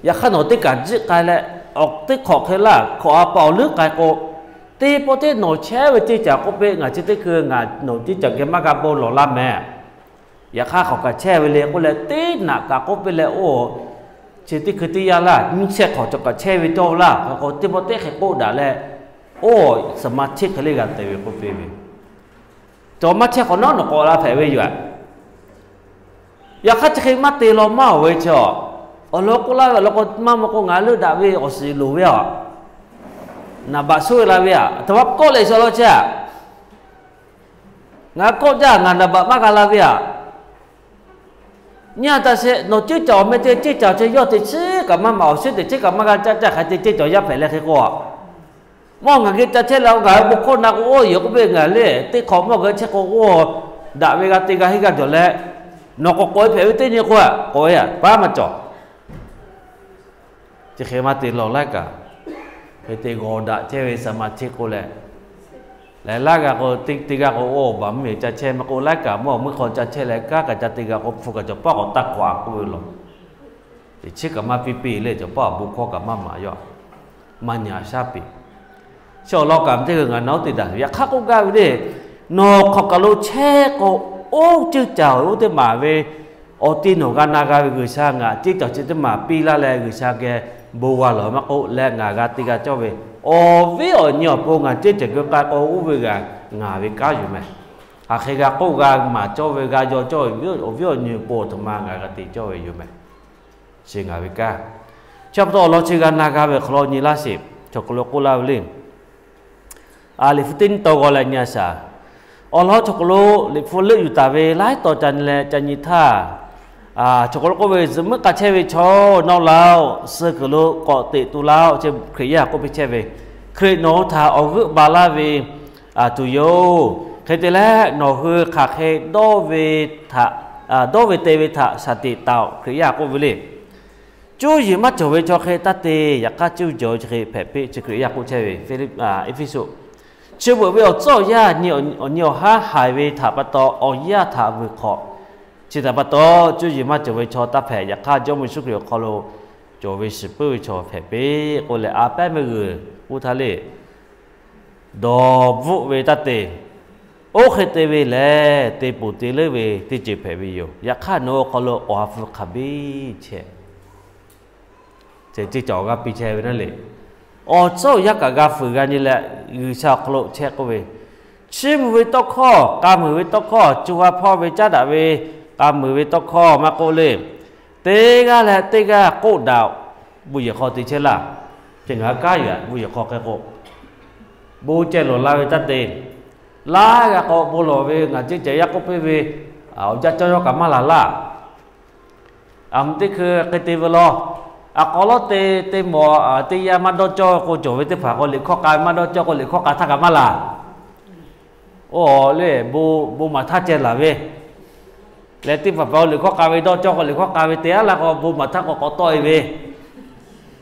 Yaꞈ hk'aˇ nawˬ teˇ kaˬ jiˆ k'ai leh, teˇ hk'awꞈ hk'e laˇ, hkawꞈ ha pa awˬ leuˉ k'ai k'o, teˇ pawˆ teˇ nawˬ chehˇ ve teˇ caˬ k'oˆ piˇ, ngaˬ chi teˇ hkui ngaˬ nawˬ teˇ caˬ geh maˇ g'a bon lawˬ laˇ mehˬ. Yaꞈ hk'aˇ hk'aˬ kaꞈ chehˇ ve le k'oˆ leh, teˇ naꞈ kaꞈ k'oˆ piˇ leh, oˇ chi teˇ hkui teˇ yanˇ laˇ, nyiˇ chehˇ hk'awꞈ cawˬ kaꞈ chehˇ ve cawˇ laˇ, hk'aˬ k'o teˇ pawˆ teˇ hk'e k'oˆ daꞈ leh, oˇ saˍ ma htiˆ hk'e le g'a te ve k'oˆ piˇ ve, cawˬ maˇ chehˇ hk'awꞈ nawˉ nawˬ k'awꞈ la hpehꞈ ve yoˬ. Yaꞈ hk'aˇ chi hk'e maˇ te law maˇ oˬ ve chi a, awˬ lawn k'oˆ laˇ ve awˬ lawn k'o, maˇ maw k'o ngaˬ leuˆ daꞈ ve awˬ shiˍ loˍ ve a, naˍ baꞈ shoˉ ve la ve a, aˬ htoꞈ ma kawˆ leh shaw law chehˇ a. Ngaˬ kawˆ jaˇ, ngaˬ naˍ baꞈ maˇ g'a la ve a. Nyi a taꞈ sheˍ, nawˬ ceuˇ caˬ awˬ meh te ceuˇ caˬ awˬ chehˇ yawˇ te chiˉ kaꞈ maˇ maꞈ, awˬ shinˉ te chiˉ kaꞈ maˇ g'a caˇ caˇ hk'aˬ hk'e te ceuˇ caˬ yaˇ hpehꞈ leh hk'e k'o, mawˇ ngaˬ geh ca chehˇ leh ngaˬ hui bon hkawˇ na k'o, oˇ yehˬ k'oˆ piˇ ngaˬ le, teˇ hk'awꞈ mawˇ geh chehˇ k'o, oˇ daꞈ ve g'a te g'a henˇ g'a jawˬ leh, nawˬ k'awꞈ k'oꞈ e hpehꞈ ve teˇ nyi k'o, k'oꞈ e a paˉ maˇ cawˬ. Chi hk'e maˇ te lawˬ laiˉ kaꞈ, hk'e te g'awˬ daꞈ chehˇ ve saˍ ma htiˆ k'oˆ leh, lehˬ laˇ g'a k'o, teˇ g'aˇ k'o oˇ baˬ mvuhˇ miˬ ca chehˇ maˇ k'oˆ, laiˉ kaꞈ mawˇ mvuhˇ hk'aw ca chehˇ leh kanˉ kaꞈ ca te g'a k'o, hpu kaꞈ cawˬ paˉ k'awꞈ taˇ hk'awꞈ a k'oˆ ve law. Chi kaꞈ maˇ piˇ piˇ le, cawˬ paˇ awˬ bon hkawˇ kaꞈ maˇ maˍ yaˇ, maˇ nyi a shaˉ piˇ. Chi awˬ lawn kaꞈ teˇ g'aˇ ngaˬ na oˉ te daꞈ ve, yaꞈ hk'aˇ k'oˆ gaˇ ve le, nawˬ hk'aˬ kaˬ lo chehˇ k'o, oˇ ceuˬ caˬ oˇ teˇ maˬ ve awˬ ti nawˬ g'a na g'a ve G'uiˬsha ngaˬ ceˇ cawˬ chi teˇ maˬ piˇ laˇ leh G'uiˬsha geh bon g'a lawˬ maˇ k'oˆ leh ngaˬ g'a te g'a cawˇ ve, awˬ viˉ awˬ nyi awˬ pon ngaˬ ceˇ cawˬ geu k'ai k'o oˇ ve g'a ngaˬ ve kanˉ yoˬ meh. Hk'aˬ hk'e g'a k'oˆ g'a maˍ cawˇ ve, g'a yaw cawˇ ve, awˬ viˉ awˬ nyi pon aˬ htoꞈ ma ngaˬ g'a te cawˇ ve yoˬ meh. Chi ngaˬ ve kanˉ. Chi pa taw awˬ lawn chi g'a na g'a ve hk'aw lo nyi laˇ sheˍ. Chaw hk'aw lo k'oˆ laˇ ve le, Liꞈ hpu teˇ nyi taw g'aw leh nyi a shaˍ. Awˬ lawn chaw hk'aw lo Liꞈ hpu leuˆ yuˬ taˍ ve laiˉ taw ca nyi leh ca nyi htaˇ, chaw hk'aw lo k'oˆ ve, zuhꞈ muiˉ k'a chehˇ ve chaw nawˇ laˇ-oˆ, suh kuiˬ lo k'awꞈ teꞈ tu laˇ-oˆ, chi Hkriꞈ yaˇ k'oˆ piˇ chehˇ ve, Hkriꞈ nawˬ hui htaꞈ awˬ g'euˆ ba laˇ ve tuˬ yoˬ. Hk'e te leh nawˬ hui hk'aˬ hk'e dawˇ ve htaꞈ, dawˇ ve te ve htaꞈ shaˍ tiꞈ taˍ-oꞈ, Hkriꞈ yaˇ k'oˆ ve le. Cuˇ yiˍ maˇ cawˬ ve chaw hk'e taˇ te, yaꞈ hk'aˇ cuˇ yiˍ cawˬ ve chaw hk'e hpehꞈ piˇ, chi Hkriꞈ yaˇ k'oˆ chehˇ ve. Eˇfeˇsuꞈ, chi beuꞈ ve awˬ tcuhˉ awˬ yanˇ nyi awˬ nyi awˬ haˉ haiˬ ve htaꞈ pa taw awˬ yanˇ htaꞈ vuiˬ hk'awꞈ. Chi htaꞈ pa taw cuˇ yiˍ maˇ cawˬ ve chaw taˇ hpehꞈ, yaꞈ hk'aˇ Jawˇmawˇ Yeˍsuˆ Hkriꞈ awˬ hk'aw lo cawˬ ve shiˍ puiˉ ve chaw hpehꞈ piˇ k'oˆ leh, a pehˉ meuˇ g'uiˬ k'oˆ htaˇ le, dawˬ bvuhˆ ve taˇ te. Oˇ hk'e te ve lehˬ, te ponˬ te leuˉ ve teˇ ceuˬ hpehꞈ ve yoˬ. Yaꞈ hk'aˇ nawˬ hui awˬ hk'aw lo Awˬ ha hpu hk'aˬ biˇ chehˇ, ceh ceˇ cawˬ g'a piˇ chehˇ ve naˉ le. Awˬ tcuhˉ awˬ yanˇ kaꞈ g'a fuiˍ g'a nyi leh, G'uiˬsha awˬ hk'aw lo chehˇ k'oˆ ve, chiˇ mvuh ve tawˇ hkawˇ, k'a muiˬ ve tawˇ hkawˇ, co ha hpawˇ ve caˉ daꞈ ve k'a muiˬ ve tawˇ hkawˇ maˇ k'oˆ le, teˇ g'aˇ leh teˇ g'aˇ k'oˆ daꞈ-oꞈ. Bon yehˬ hk'aw te chehˇ laˇ. Chi ngaˬ hui kanˉ yoˬ, bon yehˬ hk'aw hk'e k'o, bon ceh lawˬ la ve taˇ te. Laˇ g'a k'o bon lawˬ ve ngaˬ ceˇ ceh yaˇ k'oˆ piˇ ve, awˬ jaˇ cawˇ yawˇ kaꞈ maˇ laˬ laˇ. Aˬ mvuh teˇ hkui hk'e te ve law, aˬ k'aw lawˉ te, te mawˬ teˇ yanˇ maˇ dawˇ cawˇ k'o, cawˬ ve teˇ hpaˍ k'o liꞈ hkawˇ k'a ve, maˇ dawˇ cawˇ k'o liꞈ hkawˇ k'a htaˇ kaꞈ maˇ laˬ. Oˇ le, bon maˍ htaˇ ceh laˬ ve, leh teˇ hpaˍ hpaˍ k'o liꞈ hkawˇ k'a ve dawˇ cawˇ k'o liꞈ hkawˇ k'a ve te aˉ laˇ k'o bon maˍ htaˇ k'o k'awꞈ tawˆ e ve,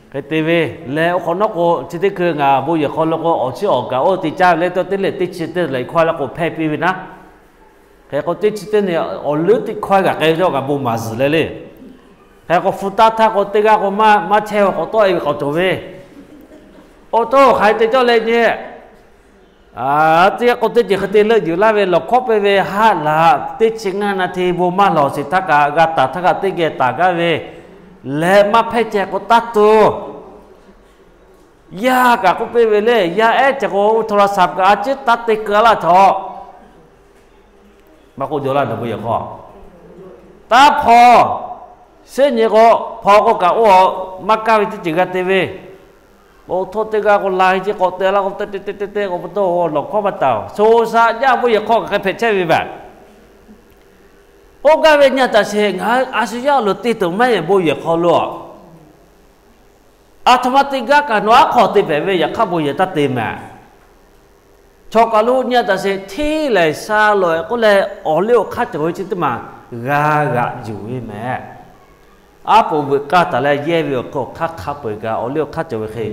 hk'e te ve. Leh oˇ hk'awꞈ nawˉ k'o chi teˇ hkui ngaˬ bon yehˬ hk'aw lo k'o awˬ chiˇ awˬ kaꞈ oˇ te caˇ ve leh, teˇ lehˬ teˇ chi teˇ lehˬ hkawˇ la k'o hpehˇ piˇ ve naˉ. Hk'e k'o teˇ chi teˇ nehˬ awˬ leuˉ teˇ hkawˇ g'aꞈ k'ai ve teˇ g'aˇ kaꞈ bon maˍ zuhˬ leh le. Hk'e k'o hpu taˇ htaˇ k'o teˇ g'aˇ k'o maˇ chehˇ-oˬ k'awꞈ tawˆ e ve k'awꞈ cawˬ ve. Oˇ htaˇ hk'aˬ hk'e te cawˇ leh nyi, teˇ g'aˇ k'o teˇ ceuˬ hk'e te leuˆ yuˬ laˇ ve lawˬ hkawˇ piˇ ve haˆ laꞈ teˇ chi ngaˇ na hte bon maˇ lawˬ sheˍ htaˇ kaꞈ g'a taˍ htaˇ kaꞈ teˇ geh taˍ gaˇ ve, leh maˇ hpehˇ ceh k'o taˇ tuˬ. Yaˇ kaꞈ k'oˆ piˇ ve le, yaˇ ehˉ ceh k'o โทรศัพท์ kaꞈ a ciˉ taˇ te keu a laˇ htawꞈ. Maˇ k'oˆ jaw laˇ, nawˬ bon yehˬ hk'aw taˇ hpaw. Sehˉ nyi k'o, hpaw k'o kaꞈ oˇ maˇ kaˇ ve teˇ ceuˬ g'a te ve. Bon htaˇ teˇ g'aˇ k'o la ve chi k'awꞈ te laˇ k'o, te te te te k'o, bon htaˇ lawˬ hkawˇ maˇ taˍ-oˬ. Sho sha jaˇ bon yehˬ hk'aw kaꞈ hk'e hpehꞈ chehˇ ve baˬ. Oˇ gaˇ ve nyi a taˍ sheˍ, ngaˬ hui a shu yaˇ lo te tuˬ maˇ heˆ, bon yehˬ hk'aw lo a htoꞈ ma te gaˇ kaꞈ nawˬ aˉ hk'aw te hpehꞈ ve, yaꞈ hk'aˇ bon yehˬ taˇ te mehˍ. Chaw kaˬ lo nyi a taˍ sheˍ, hteˇ lehˬ sha lawˬ-e k'oˆ leh, awˬ liˇ awˬ hk'aˇ cawˬ ve chi teˇ maˬ g'a g'aꞈ yuˬ ve mehˍ. Aˉ poꞈ veuꞈ k'aˇ taˍ leh yehˇ ve awˬ hk'aw hk'aˇ hk'a peu-eˬ kaꞈ awˬ liˇ awˬ hk'aˇ cawˬ ve hk'e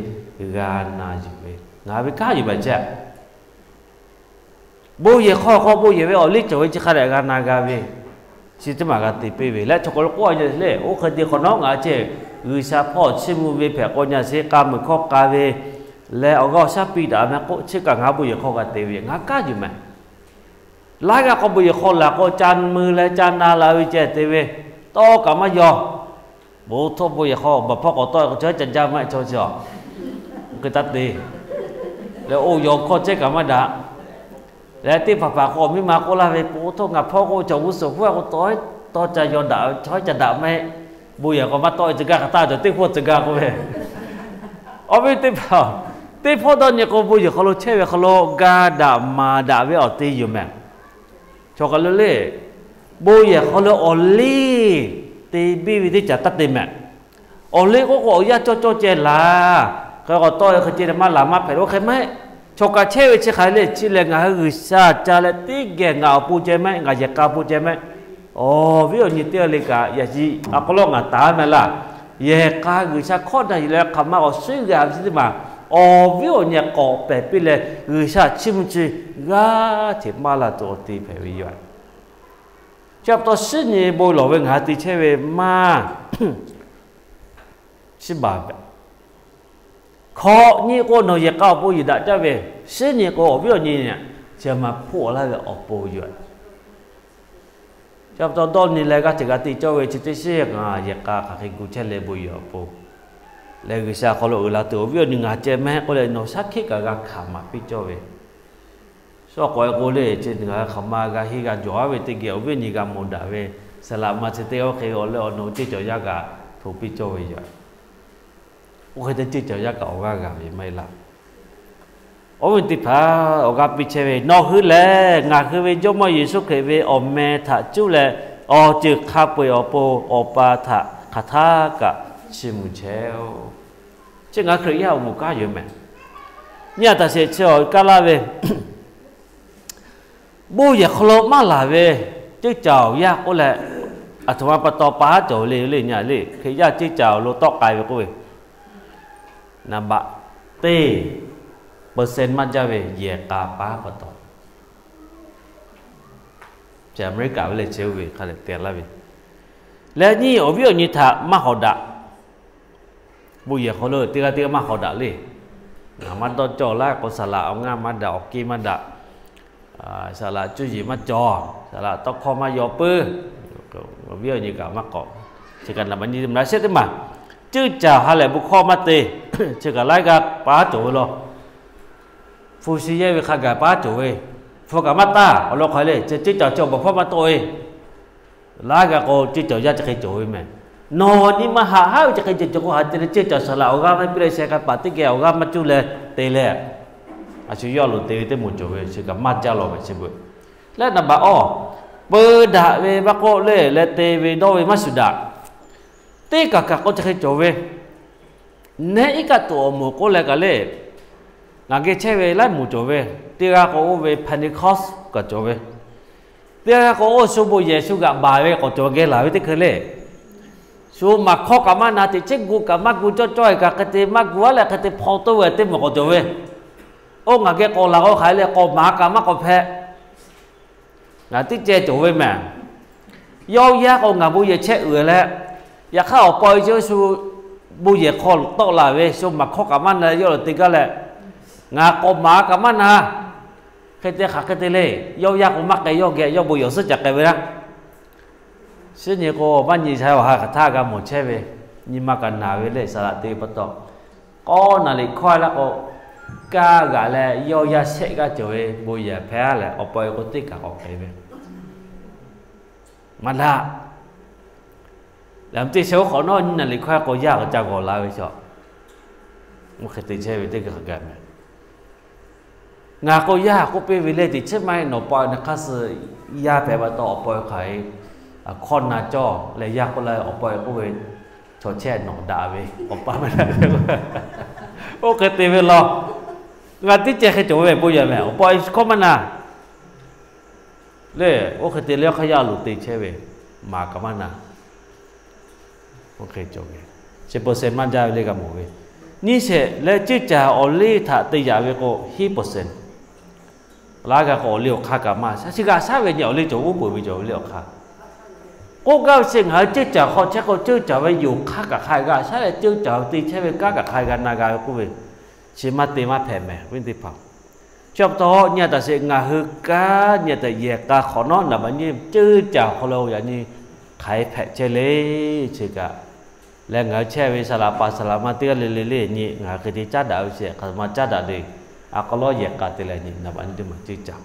g'a na yuˬ ve, ngaˬ ve kanˉ yuˬ baˬ chehˇ. Bon yehˬ hk'aw k'o bon yehˬ ve awˬ liˇ cawˬ ve chi hk'a dehꞈ g'a na g'a ve, chi teˇ maˬ g'a te piˇ ve leh chaw kaˬ lo k'oˆ a le, oˇ hk'e te hk'awꞈ nawˉ ngaˬ ceˇ G'uiˬsha hpawˇ chiˇ mvuh ve hpehꞈ k'o nyi a sheˍ, k'a muiˬ hkawˇ k'a ve leh awˬ g'aˇ awˬ shaˉ piˇ daꞈ meh k'oˆ, chi kaꞈ ngaˬ bon yehˬ hk'aw g'a te ve, ngaˬ kanˉ yuˬ mehˍ. Laiˉ g'aˇ k'o bon yehˬ hk'aw laˬ k'o ca mui leh ca na la ve ceh te ve, tawˇ kaꞈ maˇ yaw. Bon htaˇ bon yehˬ hk'aw baˬ hpawˇ k'awꞈ tawˆ-e k'o, chaw haiˉ ca jaˇ maˇ heˆ chaw chi a, hk'e taˇ te. Leh oˇ yaw hkawˇ cehˉ kaꞈ maˇ daꞈ. Leh teˇ hpaˍ hpaˍ k'o miˇ ma k'oˆ laˇ ve, bon htaˇ ngaˬ hpawˇ k'o cawˬ g'uˇ suhˍ hpfuhˇ k'o tawˆ, tawˇ ca yaw daꞈ ve, chaw haiˉ ca daꞈ maˇ heˆ. Bon yehˬ k'o maˇ tawˆ-e, tcuh gaˇ hk'aˬ htaˇ cawˬ teˇ hpawˇ tcuh gaˇ k'oˆ ve. Awˬ viˉ teˇ hpaˍ, teˇ hpawˇ dawˇ nyi k'o bon yehˬ hk'aw lo chehˇ ve hk'aw lo ga daꞈ maˍ daꞈ ve awˬ te yoˬ mehˍ. Chaw kaˬ lo le, bon yehˬ hk'aw lo awˬ liˇ te biˇ ve teˇ caˬ taˇ te mehˍ. Awˬ liˇ k'oˆ k'o awˬ yanˇ cawˇ cawˇ ceh laˬ, hk'e k'awꞈ tawˆ-e hk'e ceh leh maˇ laˬ maˇ hpehꞈ lo hk'e maˇ heˆ. Chaw kaˬ chehˇ ve chi hk'aˬ hk'e le, chi lehˬ ngaˬ hui G'uiˬsha ca leh teˇ geh ngaˬ awˬ pon ceh maˇ heˆ, ngaˬ yehˬ k'a pon ceh maˇ heˆ. Awˬ viˉ awˬ nyi teˇ g'aˇ le kaꞈ yaꞈ shi a k'aw lawˉ ngaˬ taˍ maˇ laˇ. Yehˬ k'a G'uiˬsha hkawˇ daꞈ yuˬ leh hk'aˬ ma awˬ suhˉ g'a ve chi teˇ maˬ, awˬ viˉ awˬ nyi k'awꞈ pehˬ piˇ leh G'uiˬsha chiˇ mvuh chi g'aˇ hteꞈ maˇ la tuˬ awˬ te hpehꞈ ve yoˬ. Chi pa taw shinˉ nyi bon lawˬ ve ngaˬ hui te chehˇ ve maˇ Chi baˬ hkawꞈ nyi k'o, nawˬ yehˬ k'a awˬ pon yuˬ daꞈ jaˇ ve, shiˉ nyi k'o, awˬ viˉ awˬ nyi chi ma hpoˆ laˇ ve awˬ pon yoˬ. Chi pa taw dawˇ nyi leh g'aˇ ceuˬ g'a te cawˇ ve chi teˇ shiˉ ngaˬ yehˬ k'a hk'aˬ hk'e gu chehˇ leh bon yehˬ awˬ pon leh G'uiˬsha awˬ hk'aw lo uiˍ la tuˬ awˬ viˉ awˬ nyi ngaˬ ceh mehˆ k'oˆ leh nawˬ shaˉ hkiˆ kaꞈ g'a hkanˍ maˍ piˇ cawˇ ve. Shu k'awꞈ e k'o le, chi ngaˬ hk'aˬ ma g'a henˇ g'a jawˬ aˉ ve teˇ geh awˬ viˉ awˬ nyi g'a mawˬ daꞈ ve, saˍ laꞈ ma chi teˇ g'aˇ hk'e awˬ leh awˬ nawˬ ceˇ cawˬ yaˇ kaꞈ hto piˇ cawˇ ve yoˬ. Oˇ hk'e te ceˇ cawˬ yaˇ kaꞈ awˬ g'aˇ g'a ve maˇ heˆ laˇ. Awˬ viˉ teˇ hpaˍ, awˬ g'aˇ piˇ chehˇ ve, nawˬ hui lehˬ ngaˬ hui ve Jawˇmawˇ Yeˍsuˆ Hkriꞈ ve awˬ meh htaꞈ cuˇ leh awˬ ceuˬ hk'a peu-eˬ awˬ pon Awˬ pa htaꞈ hk'aˬ htaˇ kaꞈ chiˇ mvuh chehˇ-oˆ. Chi ngaˬ hui Hkriꞈ yaˇ awˬ moˍ kanˉ yoˬ mehˍ. Nyi a taꞈ sheˍ chi awˬ kaˇ laˇ ve, bon yehˬ hk'aw lo maˇ laˬ ve ceˇ cawˬ yaˇ k'oˆ leh, aˬ htoꞈ ma pa taw pa haˉ cawˬ le le nyi le, Hkriꞈ yaˇ ceˇ cawˬ lo tawˆ k'ai ve k'oˆ ve, naˍ baꞈ teˇ percent maˇ jaˇ ve yehˬ k'a pa haˉ pa taw. Chi Aˍmeˍriˆkaˍ ve lehˬ chi oˇ ve hk'a leh te laˇ ve, leh nyi awˬ viˉ awˬ nyi htaꞈ maˇ hawˍ daꞈ. Bon yehˬ hk'aw lo teˇ g'aˇ teˇ g'aˇ maˇ hawˍ daꞈ le. Ngaˬ maˇ dawˇ cawˇ laˇ k'o, saˍ laꞈ awˬ ngaˇ maˇ daꞈ, awˬ keˇ maˇ daꞈ, saˍ laꞈ cuˇ yiˍ maˇ cawˬ, saˍ laꞈ tawˇ hkawˇ maˇ yaw puiˉ. Awˬ viˉ awˬ nyi kaꞈ maˇ k'awꞈ, chi kaꞈ naˍ baꞈ nyi te ma laˇ shehˆ teˇ maˬ, ceˇ cawˬ ha lehˬ bon hkawˇ maˇ te, chi kaꞈ laiˉ g'aˇ pa haˉ cawˬ ve law. Hpu shi yehˇ ve hk'a gaˬ pa haˉ cawˬ ve, hpu kaꞈ maˇ taˇ awˬ lawn hk'aˬ le, ceˇ cawˬ chi awˬ bawˬ hpawˇ maˇ tawˆ ve, laiˉ g'aˇ k'o ceˇ cawˬ yaˇ chi hk'e cawˬ ve mehˍ. Nawˬ nyi ma haꞈ haˉ ve chi hk'e ceh cawˬ k'o, haꞈ te leh ceˇ cawˬ saˍ laꞈ awˬ g'aˇ maˇ piˇ leh sheh k'a paˍ teˇ geh awˬ g'aˇ maˇ cuˇ leh te leh, a shu yawˇ loˍ te ve teˇ moˍ cawˬ ve chi kaꞈ maˇ jaˇ law ve chi beuꞈ. Leh naˍ baꞈ awˬ, peu daꞈ ve maˇ k'oˆ le leh te ve dawˇ ve maˇ shuˍ daꞈ. Teˇ kaˬ kaˬ k'o chi hk'e cawˬ ve, nehˉ iˉ kaˆ tuꞈ awˬ moˍ k'oˆ leh kaꞈ le, ngaˬ geh chehˇ ve laiˉ moˍ cawˬ ve, teˇ g'aˇ k'o oˇ ve Pentecost kaꞈ cawˬ ve, teˇ g'aˇ k'o oˇ shu bon yehˬ shu g'aꞈ baˬ ve k'awꞈ cawˬ geh laˬ ve teˇ hkui le. Shu maˍ hkawˇ kaꞈ maˇ na, teꞈ chiˉ gu kaꞈ maˇ gu, cawˇ cawˇ e kaꞈ hk'e te maˇ gu aˉ leh hk'e te hpaw toˇ ve teˇ moˍ k'awꞈ cawˬ ve. Oˇ ngaˬ geh k'awꞈ laˬ k'o hk'aˬ hk'e le, k'awꞈ maˍ kaꞈ maˇ k'awꞈ hpehꞈ. Ngaˬ teˇ ceh cawˬ ve mehˍ. Yawˇ yaˇ k'o ngaˬ bon yehˬ chehˇ uiˍ leh, yaꞈ hk'aˇ awˬ pa e chi oˇ shu bon yehˬ hk'aw tawˆ la ve, shu maˍ hkawˇ kaꞈ maˇ na, yawˇ laˬ te gaˇ leh, ngaˬ k'awꞈ maˍ kaꞈ maˇ na. Hk'e te hk'aˬ hk'e te le, yawˇ yaˇ k'o maˇ k'ai, yawˇ geh yawˇ bon yehˬ awˬ suhˉ ca k'ai ve laˇ. Shiˉ nyi k'o maˇ nyi sha awˬ ha hk'aˬ htaˇ g'a mawˬ chehˇ ve, nyi ma kaꞈ naˬ ve leh saˍ laꞈ te pa taw, k'awˇ naˍ liꞈ hkawˇ laˇ k'o, kaˇ g'aꞈ leh yawˇ yaˇ shehˆ g'aˇ cawˬ ve bon yehˬ hpehꞈ leh awˬ pa e k'o teˇ kaˬ k'awꞈ k'ai ve maˇ daꞈ. Leh teˇ shehˍ oˇ hk'awꞈ nawˉ nyi naˍ liꞈ hkawˇ k'o yaˇ k'awꞈ ca g'awˬ la ve chaw, oˇ hk'e te chehˇ ve teˇ kaˬ hk'a gaˬ mehˍ. Ngaˬ k'o yaˇ k'oˆ piˇ ve leh teꞈ chiˉ maˇ heˆ, nawˬ pa nawˬ hk'aˇ suh yaˇ hpehꞈ pa taw awˬ pa e hk'aˬ hk'e hkawˇ na cawˇ leh yaˇ k'oˆ la awˬ pa e k'oˆ ve, chaw chehˇ nawˬ daꞈ ve awˬ pa maˇ daꞈ ve. Oˇ hk'e te ve law. Ngaˬ teˇ ceh hk'e cawˬ ve bon yehˬ mehˍ, awˬ pa e hkawˇ maˇ na le. Oˇ hk'e te leh hk'aˇ yaˇ loˍ te chehˇ ve, maˍ kaꞈ maˇ na. Oˇ hk'e cawˬ ve, chi percent maˇ jaˇ ve le g'a mawˬ ve. Nyiˇ shehˍ leh ceˇ caˬ awˬ liˇ htaꞈ te yaꞈ ve k'o hiˉ percent. Laˇ g'a k'o awˬ liˇ awˬ hk'aˇ kaꞈ maˇ shaˉ, chi g'aꞈ shaˉ ve nyi awˬ liˇ cawˬ, uˉ peunˍ ve cawˬ ve liˇ awˬ hk'aˇ. K'oˆ gaˇ ve chi ngaˬ hui ceˇ caˬ hk'aw chehˇ k'o ceˇ caˬ ve yoˬ hk'aˇ kaꞈ hk'a g'a shaˉ leh, ceˇ caˬ te chehˇ ve kanˉ kaꞈ hk'a g'a na g'a ve k'oˆ ve, chi maˇ te maˇ hpehꞈ mehˍ ve teˇ hpaˍ. Chi pa taw nyi a taꞈ sheˍ, ngaˬ hui kanˉ nyi a taꞈ yehˬ k'a hk'awꞈ nawˉ naˍ baꞈ nyi ceˇ caˬ awˬ hk'aw lo yaꞈ nyi hk'aˬ hk'e hpehꞈ chehˇ le. Chi kaꞈ leh ngaˬ hui chehˇ ve saˍ laꞈ paˍ saˍ laꞈ ma teˇ g'aˇ le le le nyi ngaˬ hui hk'e te caˉ daꞈ ve chi hk'aˬ ma caˉ daꞈ le. A k'aw lawˉ yehˬ k'a te leh nyi naˍ baꞈ nyi teˇ maˬ ceˇ caˬ,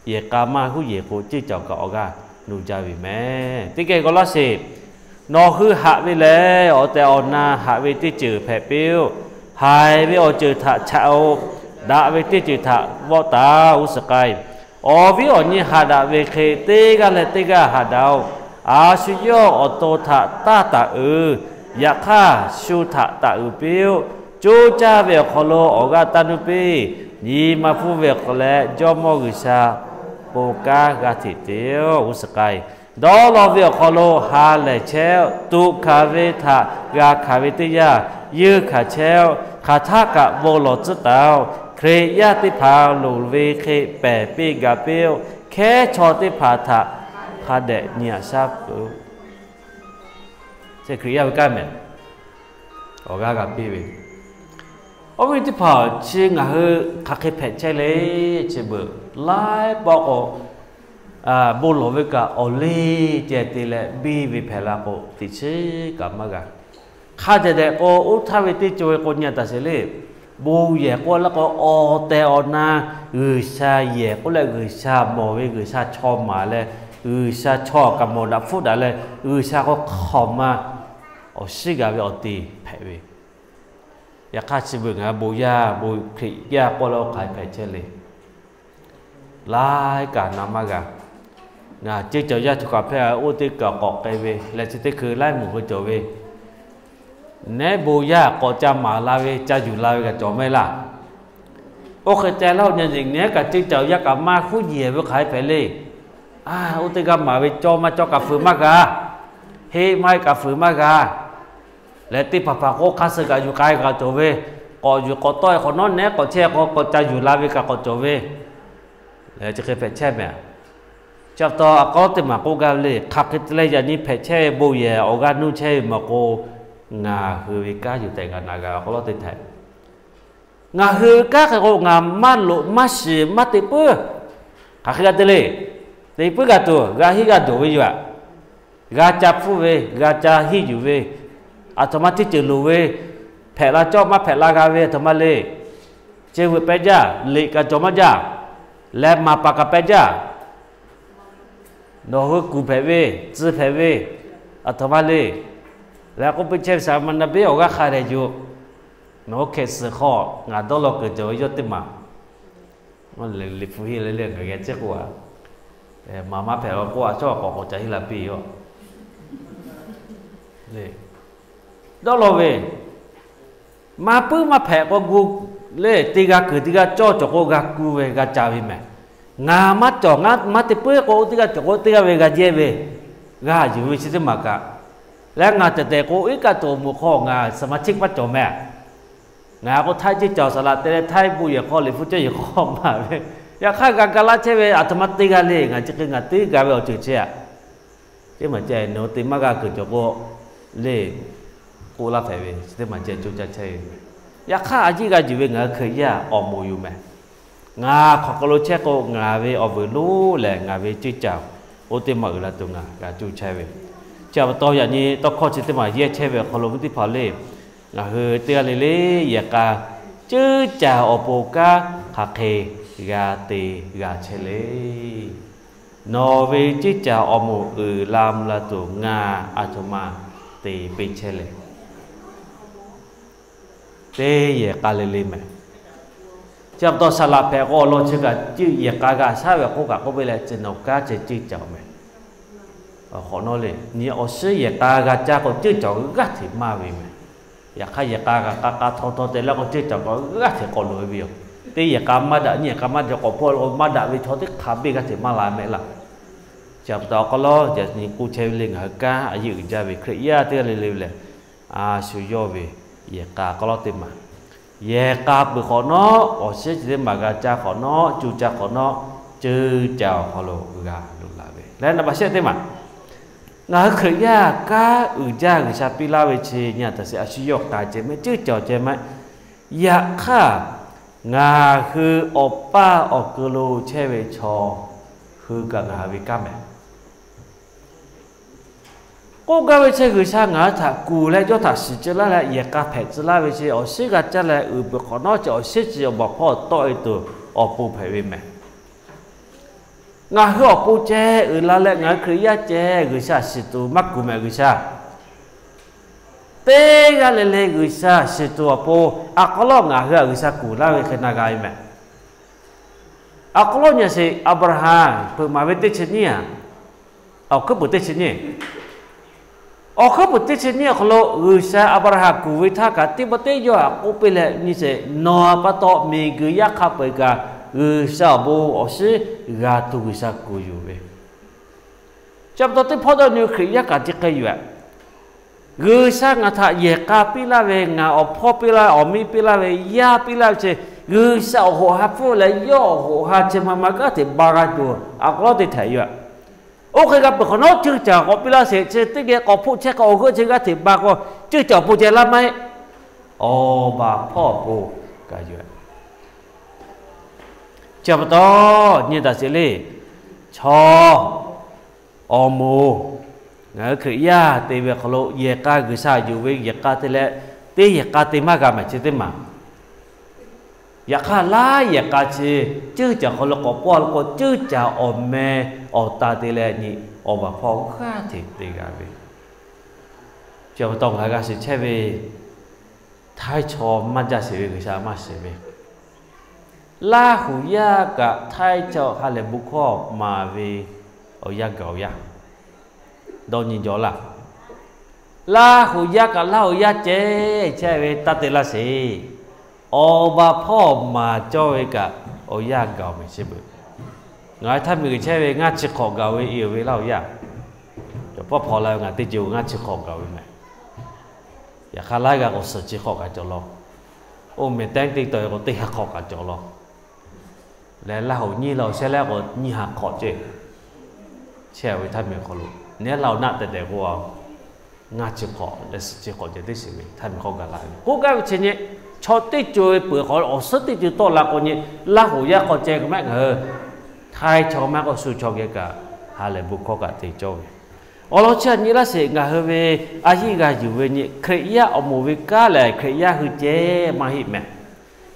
yehˬ k'a maˇ huˉ yeˬ k'o ceˇ caˬ kaꞈ awˬ g'aˇ nu jaˇ ve mehˍ. Teˇ geh k'aw laˇ sheˍ. Nawˬ hui haꞈ ve lehˬ, awˬ tehˬ awˬ na haꞈ ve teˇ ceuˬ hpehꞈ piˇ-oˆ. Haiˬ ve awˬ ceuˬ htaꞈ chaꞈ-oꞈ. Daꞈ ve teˇ ceuˬ htaꞈ vawˆ taˍ-oꞈ. G'uˇ suhˍ k'ai, awˬ viˉ awˬ nyi haꞈ daꞈ ve hk'e teˇ g'aˇ leh teˇ g'aˇ haꞈ daꞈ-oꞈ. A shu yawˇ awˬ to htaꞈ taˇ taˍ uiˍ. Yaꞈ hk'aˇ shu htaꞈ taˍ uiˍ piˇ-oˆ. Coˇ caˇ ve awˬ hk'aw lo awˬ g'aˇ taˇ nuˇ piˇ. Nyi ma hpfuhˇ ve awˬ hk'aw leh Jawˇmawˇ G'uiˬsha bon kanˉ g'a hteꞈ te-oˬ. G'uˇ suhˍ k'ai, dawˇ law ve awˬ hk'aw lo ha lehˬ chehˇ-oˆ. Tuꞈ hkanˍ ve htaꞈ g'a hkanˍ ve teˇ yanˇ, yeunˇ hkanˍ chehˇ-oˆ. Hk'aˬ htaˆ kaꞈ bon lawˬ tcuhˉ taˍ-oꞈ. Hkriꞈ yaˇ teˇ hpaˍ loˍ ve hk'e pehˬ piˇ ga piˇ-oˆ. Hkehˉ chaw teˇ hpaˍ htaꞈ hk'a dehꞈ nyi aꞈ shaˉ peuˬ-oˆ. Chi Hkriꞈ yaˇ ve kanˉ mehˍ. awˬ g'aˇ g'a piˇ ve. Awˬ viˉ teˇ hpaˍ, chi ngaˬ hui hk'aˬ hk'e hpehꞈ chehˇ le, chi beuꞈ laiˉ pawˆ k'o, bon lawˬ ve kaꞈ awˬ leˇ ceh te leh biˇ ve hpehꞈ la k'o, teꞈ chiˉ kaꞈ maˇ g'a. Hk'a dehꞈ dehꞈ k'o, oˇ htaˇ ve teˇ co ve k'o nyi taˍ sheˍ le. Bon yehˬ k'oˆ laˇ k'o, awˬ tehˬ awˬ na G'uiˬsha yehˬ k'oˆ leh, G'uiˬsha mawˬ ve, G'uiˬsha chaw maˍ leh, G'uiˬsha chaw kaꞈ mawˬ daꞈ hpfuhˆ daꞈ leh, G'uiˬsha k'o hk'awꞈ ma awˬ shiˉ g'a ve awˬ te hpehꞈ ve. Yaꞈ hk'aˇ chi beuꞈ ngaˬ hui bon yaˇ, bon Hkriꞈ yaˇ k'oˆ laˇ k'o, hk'aˬ hk'e hpehꞈ chehˇ le. Laiˉ kaꞈ na maˇ g'a. Ngaˬ ceuˇ caˬ yaˇ choˬ kaꞈ hpehˇ, oˇ teˇ kaꞈ k'awꞈ k'ai ve leh, chi teˇ hkui laiˉ moˍ hui cawˬ ve, nehˉ bon yaˇ k'awꞈ ca maˍ la ve, ca yuˬ la ve kaꞈ cawˬ mehˍ laˇ. Oˇ hk'e te laˇ-oˬ, nyi nehˉ kaꞈ ceuˇ caˬ yaˇ kaꞈ maˇ huˉ nyi ve hk'aˬ hk'e hpehꞈ le. A, oˇ teˇ g'aˇ maˍ ve cawˇ maˇ cawˇ kaꞈ fuiˍ maˇ g'a. Heˆ maˇ heˆ kaꞈ fuiˍ maˇ g'a. Leh teˇ hpaˍ hpaˍ k'o hk'a suh kaꞈ yuˬ k'ai kaꞈ cawˬ ve, k'awꞈ yuˬ k'awꞈ tawˆ-e hk'awꞈ nawˉ nehˉ k'awꞈ chehˇ k'o, k'awꞈ ca yuˬ la ve kaꞈ k'awꞈ cawˬ ve. Chi hk'e hpehꞈ chehˇ mehˍ. Chi pa taw a k'aw teˇ maˬ k'oˆ gaˇ ve le, hk'aˬ hk'e te leh yaꞈ nyi hpehꞈ chehˇ ve bon yehˬ awˬ g'aˇ nuˇ chehˇ ve maˬ k'o, ngaˬ hui ve kanˉ yuˬ tehꞈ ngaˬ na g'a ve awˬ hk'aw lo teˇ htaꞈ ngaˬ hui kanˉ hk'e k'o, ngaˬ maˇ loꞈ maˇ shiˍ maˇ te puiˉ. Hk'aˬ hk'e g'a te le. Te puiˉ g'a tuˬ, g'a hiˆ g'a doˬ ve yoˬ aꞈ. G'a ca hpfuhˇ ve, g'a ca hiˆ yuˬ ve, aˬ htoꞈ ma teˇ ceuˬ loˍ ve, hpehꞈ la cawˇ maˇ hpehꞈ la g'a ve aˬ htoꞈ ma le. Ceh veuꞈ peh jaˇ, liꞈ kaꞈ cawˬ maˇ jaˇ, leh maˍ paˍ kaꞈ peh jaˇ. Nawˬ hui kuˬ hpehꞈ ve, tcuh hpehꞈ ve, aˬ htoꞈ ma le. Leh k'oˆ piˇ chehˇ ve, saˍ ma na biˉ awˬ g'aˇ hk'a leh yoˬ. Nawˬ hui hkehꞈ suhˍ hk'aw ngaˬ dawˇ law kuiˬ cawˬ ve yawˇ teˇ maˬ liꞈ hpu henˇ le le ngaˬ geh ceˇ k'oˆ a, maˍ maˇ hpehꞈ la k'oˆ a, chaw k'awꞈ k'awꞈ ca henˇ la piˇ yoˬ. Dawˇ law ve, maˇ puiˉ maˇ hpehꞈ k'o gu le, teˇ g'aˇ kuiˬ teˇ g'aˇ cawˇ cawˬ k'o g'a ku ve g'a ca ve mehˍ. Ngaˬ maˇ cawˬ, ngaˬ maˇ te puiˉ k'o, teˇ g'aˇ cawˬ k'o teˇ g'aˇ ve g'a jehˇ ve, g'a yuˬ ve chi teˇ maˬ kaꞈ. Leh ngaˬ tehꞈ tehꞈ k'o, iˉ kaˆ tuˬ awˬ moˍ hk'aw ngaˬ saˍ maˍ chiˆ paˇ cawˬ mehˍ. Ngaˬ k'o htaiˇ ceˇ cawˬ saˍ laꞈ te leh htaiˇ bon yehˬ hk'aw liꞈ hpu cawˇ yehˬ hk'aw maˍ ve, yaꞈ hk'aˇ g'a ga laˇ chehˇ ve aˬ htoꞈ ma teˇ g'aˇ le, ngaˬ chi hk'e ngaˬ teˇ g'a ve awˬ ceuˬ chehˇ aꞈ. Teˇ maˬ ceh nawˬ hui te maˇ g'a kuiˬ cawˬ k'o, le k'oˆ laˇ hpehꞈ ve, chi teˇ maˬ ceh coˇ caˇ chehˇ ve. Yaꞈ hk'aˇ a ciˉ g'a yuˬ ve ngaˬ hui Hkriꞈ yaˇ awˬ moˍ yoˬ mehˍ. Ngaˬ hk'aˬ hk'aw lo chehˇ k'o, ngaˬ ve awˬ vuiˬ lonˉ lehˬ ngaˬ ve ceˇ caˬ oˇ teˇ maˬ uiˍ la tuˬ ngaˬ g'a coˇ chehˇ ve. Chi pa taw yaꞈ nyi tawˇ hkawˇ chi teˇ maˬ yehˇ chehˇ ve awˬ hk'aw lo ve teˇ hpaˍ le, ngaˬ hui teˇ g'aˇ le le yehˬ k'a, ceˇ caˬ awˬ pon kanˉ hk'aˬ hk'e g'a te g'a chehˇ le. Nawˬ ve ceˇ caˬ awˬ moˍ uiˍ la mvuh la tuˬ ngaˬ aˬ htoꞈ ma te piˇ chehˇ le. Teˇ yehˬ k'a le le mehˍ. Chi pa taw saˍ laꞈ hpehꞈ k'o awˬ lawn chi kaꞈ ceˇ yehˬ k'a g'a shaˉ ve k'oˆ kaꞈ k'oˆ piˇ leh, chi nawˬ kanˉ ceh ceˇ caˬ mehˍ. Hk'awꞈ nawˉ le, nyi awˬ shiˉ yehˬ k'a g'a caˇ k'o ceˇ caˬ g'aˇ hteꞈ maˇ ve mehˍ. Yaꞈ hk'aˇ yehˬ k'a g'a k'a k'a htaw htaw te leh k'o ceˇ caˬ k'o g'aˇ hteꞈ k'awꞈ loꞈ e ve yoˬ. Teˇ yehˬ k'a maˇ daꞈ, nyiˇ yehˬ k'a maˇ daꞈ k'awꞈ hpawˇ k'o maˇ daꞈ ve chaw teˇ hk'aˬ beˇ g'aˇ hteꞈ maˇ la mehˍ laˇ. Chi pa taw awˬ hk'aw lo yaꞈ nyi k'oˆ chehˇ ve le, ngaˬ hui kanˉ a yeˇ uiˍ jaˇ ve Hkriꞈ yaˇ teˇ g'aˇ le le ve lehˬ, a shu yawˇ ve yehˬ k'a k'aw lawˉ teˇ maˬ, yehˬ k'a peuˬ hk'awꞈ nawˉ, awˬ shiˉ chi teˇ maˬ g'a caˇ hk'awꞈ nawˉ, coˇ caˇ hk'awꞈ nawˉ, ceˇ caˬ awˬ hk'aw lo g'a loꞈ la ve leh naˍ baˬ shehˆ teˇ maˬ, ngaˬ hui Hkriꞈ yaˇ kanˉ uiˍ jaˇ G'uiˬsha piˇ laˇ ve chi nyi a taꞈ sheˍ, a shu yawˇ k'a ceh mehˍ, ceˇ caˬ ceh mehˍ. Yaꞈ hk'aˇ, ngaˬ hui awˬ paˇ awˬ keu lo chehˇ ve chaw hui kaꞈ ngaˬ hui ve kanˉ mehˍ. K'oˆ gaˇ ve chi G'uiˬsha ngaˬ hui htaꞈ kuˬ leh yawˇ htaꞈ shiˍ ceh laˇ leh yehˬ k'a hpehꞈ tcuh laˇ ve chi awˬ shiˉ g'a caˇ leh uiˍ peuˬ hk'awꞈ nawˉ chi awˬ shiˉ chi awˬ baˬ hpawˇ tawˆ e tuˬ awˬ pon hpehꞈ ve mehˍ. Ngaˬ hui awˬ pon ceh uiˍ la leh ngaˬ hui Hkriꞈ yaˇ ceh G'uiˬsha shiˍ tuˬ maˇ kuˬ mehˍ G'uiˬsha. Teˇ g'aˇ le le G'uiˬsha shiˍ tuˬ awˬ pon a k'aw lawˉ ngaˬ hui a G'uiˬsha kuˬ laˇ ve hk'e na g'a ve mehˍ. A k'aw lawˉ nyi sheˍ, Aˍbraˍhanˍ hpeuꞈ maˍ ve teˇ chi nyiˇ a, awˬ hkuiˉ puiˍ teˇ chi nyiˇ, awˬ hkuiˉ puiˍ teˇ chi nyiˇ awˬ hk'aw lo G'uiˬsha Aˍbraˍhanˍ kuˬ ve htaˇ kaꞈ teˇ pawˆ teˇ yawˇ htaꞈ k'oˆ piˇ leh nyi sheˍ, nawˬ pa taw miˬguiˬ yaˇ hk'a peu-eˬ kaꞈ G'uiˬsha awˬ bon awˬ shiˉ g'a tuˬ G'uiˬsha kuˬ yuˬ ve. Chi pa taw teˇ hpawˇ dawˇ nyi Hkriꞈ yaˇ kaꞈ chi hk'e yoˬ. G'uiˬsha ngaˬ htaꞈ yehˬ k'a piˇ laˇ ve, ngaˬ awˬ hpawˇ piˇ laˇ ve, awˬ miˇ piˇ laˇ ve, yaˇ piˇ laˇ ve chi, G'uiˬsha awˬ hoꞈ ha hpfuhˆ leh yawˇ awˬ hoꞈ ha chi ma ma g'aˇ hteꞈ ba g'a tuˬ a k'aw lawˉ teˇ htehꞈ yoˬ. Oˇ hk'e g'a peuˬ hk'awꞈ nawˉ ceˇ caˬ k'awꞈ piˇ laˇ sheˍ, chi teˇ geh k'awꞈ hpoˆ chehˇ k'o awˬ g'euˆ chi g'aˇ hteꞈ ba k'o, ceˇ caˬ awˬ pon ceh laˇ maˇ heˆ. Awˬ baˬ hpawˇ awˬ pon kaꞈ yoˬ. Chi pa taw nyi taˍ sheˍ le. Chaw, awˬ moˍ, ngaˬ hui Hkriꞈ yaˇ te ve awˬ hk'aw lo yehˬ k'a G'uiˬsha yuˬ ve yehˬ k'a te leh, teˇ yehˬ k'a te maˇ g'a mehˍ chi teˇ maˬ. Yaꞈ hk'aˇ, laˇ yehˬ k'a chi ceuˇ caˬ hk'aw lo k'awꞈ pawˇ lo k'o, ceuˇ caˬ awˬ meh awˬ ta te leh nyi, awˬ baˬ hpawˇ g'aˇ hteꞈ te g'a ve. Chi pa taw ngaˬ hui g'a shiˍ chehˇ ve, htaiˇ chaw maˇ jaˇ sheˍ ve G'uiˬsha maˇ shiˍ ve, Laˇ huˍ yaˇ kaꞈ htaiˇ chaw ha lehˬ bon hkawˇ maˍ ve awˬ yanˇ gaˬ awˬ yanˇ dawˇ nyi jaw laˇ. Laˇ huˍ yaˇ kaꞈ Laˇ huˍ yaˇ ceh chehˇ ve taˇ te laˇ sheˍ. Awˬ baˬ hpawˇ maˍ cawˇ ve kaꞈ awˬ yanˇ gaˬ awˬ mehˍ chi beuꞈ. Ngaˬ hui htaˇ miˬguiˬ chehˇ ve ngaˇ chi hk'awꞈ gaˬ ve i ve Laˇ huˍ yaˇ, cawˬ pawˆ hpaw la ve ngaˬ teˇ ceuˬ ngaˇ chi hk'awꞈ gaˬ ve mehˍ. Yaꞈ hk'aˇ, laiˉ g'a k'o suhˍ chi hk'awꞈ kaꞈ cawˬ law. Oˇ meh teˇ teˇ tawˬ k'o teˇ ha hk'awꞈ kaꞈ cawˬ law. Leh Laˇ huˍ nyiˇ la awˬ shehˉ leh k'o nyiˇ ha hk'awꞈ ceh chehˇ ve htaˇ miˬ hk'aw lo, neˉ Laˇ huˍ naˆ tehˬ tehˬ k'o, ngaˇ chi hk'awꞈ leh suhˍ chi hk'awꞈ ceh teˇ shiˍ ve htaˇ miˬ hk'aw gaˬ la ve. K'oˆ gaˇ ve chi nyi, chaw teˇ co ve peuˬ hk'aw awˬ suhˉ teˇ co tawˆ la k'o nyi, Laˇ huˍ yaˇ hk'aw ceh k'o mehˆ ngaˬ hui htaiˇ chaw maˇ k'oˆ shu chaw geh kaꞈ ha lehˬ bon hkawˇ kaꞈ te cawˇ ve. Awˬ lawn chi htaꞈ nyi laˇ sheˍ, ngaˬ hui ve a yiˇ g'a yuˬ ve nyi Hkriꞈ yaˇ awˬ moˍ ve kanˉ lehˬ Hkriꞈ yaˇ hui ceh maˇ heˆ mehˍ.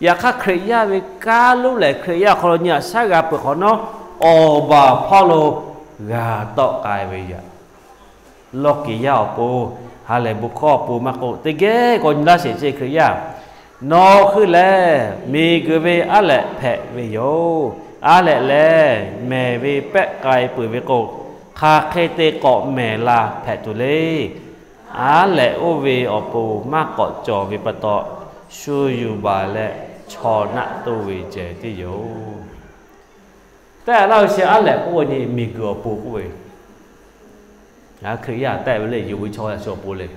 Yaꞈ hk'aˇ, Hkriꞈ yaˇ ve kanˉ lonˉ lehˬ Hkriꞈ yaˇ awˬ hk'aw lo nyi aꞈ shaˉ g'a peuˬ hk'awꞈ nawˉ, awˬ baˬ hpawˇ lo g'a tawˆ k'ai ve yoˬ. Lawˇ kiˍ yaˇ awˬ pon, ha lehˬ bon hkawˇ awˬ pon maˇ k'oˆ, teˇ geh k'awꞈ nyi laˇ sheˍ ceh Hkriꞈ yaˇ, nawˬ hui lehˬ miˬguiˬ ve aˉ lehꞈ hpehꞈ ve yoˬ. Aˉ lehꞈ lehˬ mehˬ ve pehˆ k'ai peuˬ ve k'o, hk'aˬ hk'e te k'awꞈ mehˬ la hpehꞈ tuˬ le. Aˉ lehꞈ oˇ ve awˬ pon maˇ k'awꞈ cawˬ ve pa taw, shu yuˬ baˬ leh chaw naˆ toˇ ve ceh tiˉ yoˬ. Tehꞈ laˇ ve chi aˉ lehꞈ k'oˆ ve nyi miˬguiˬ awˬ pon k'oˆ ve, ngaˬ hui Hkriꞈ yaˇ tehꞈ ve le, yonˍ ve chaw yaꞈ shu awˬ pon le.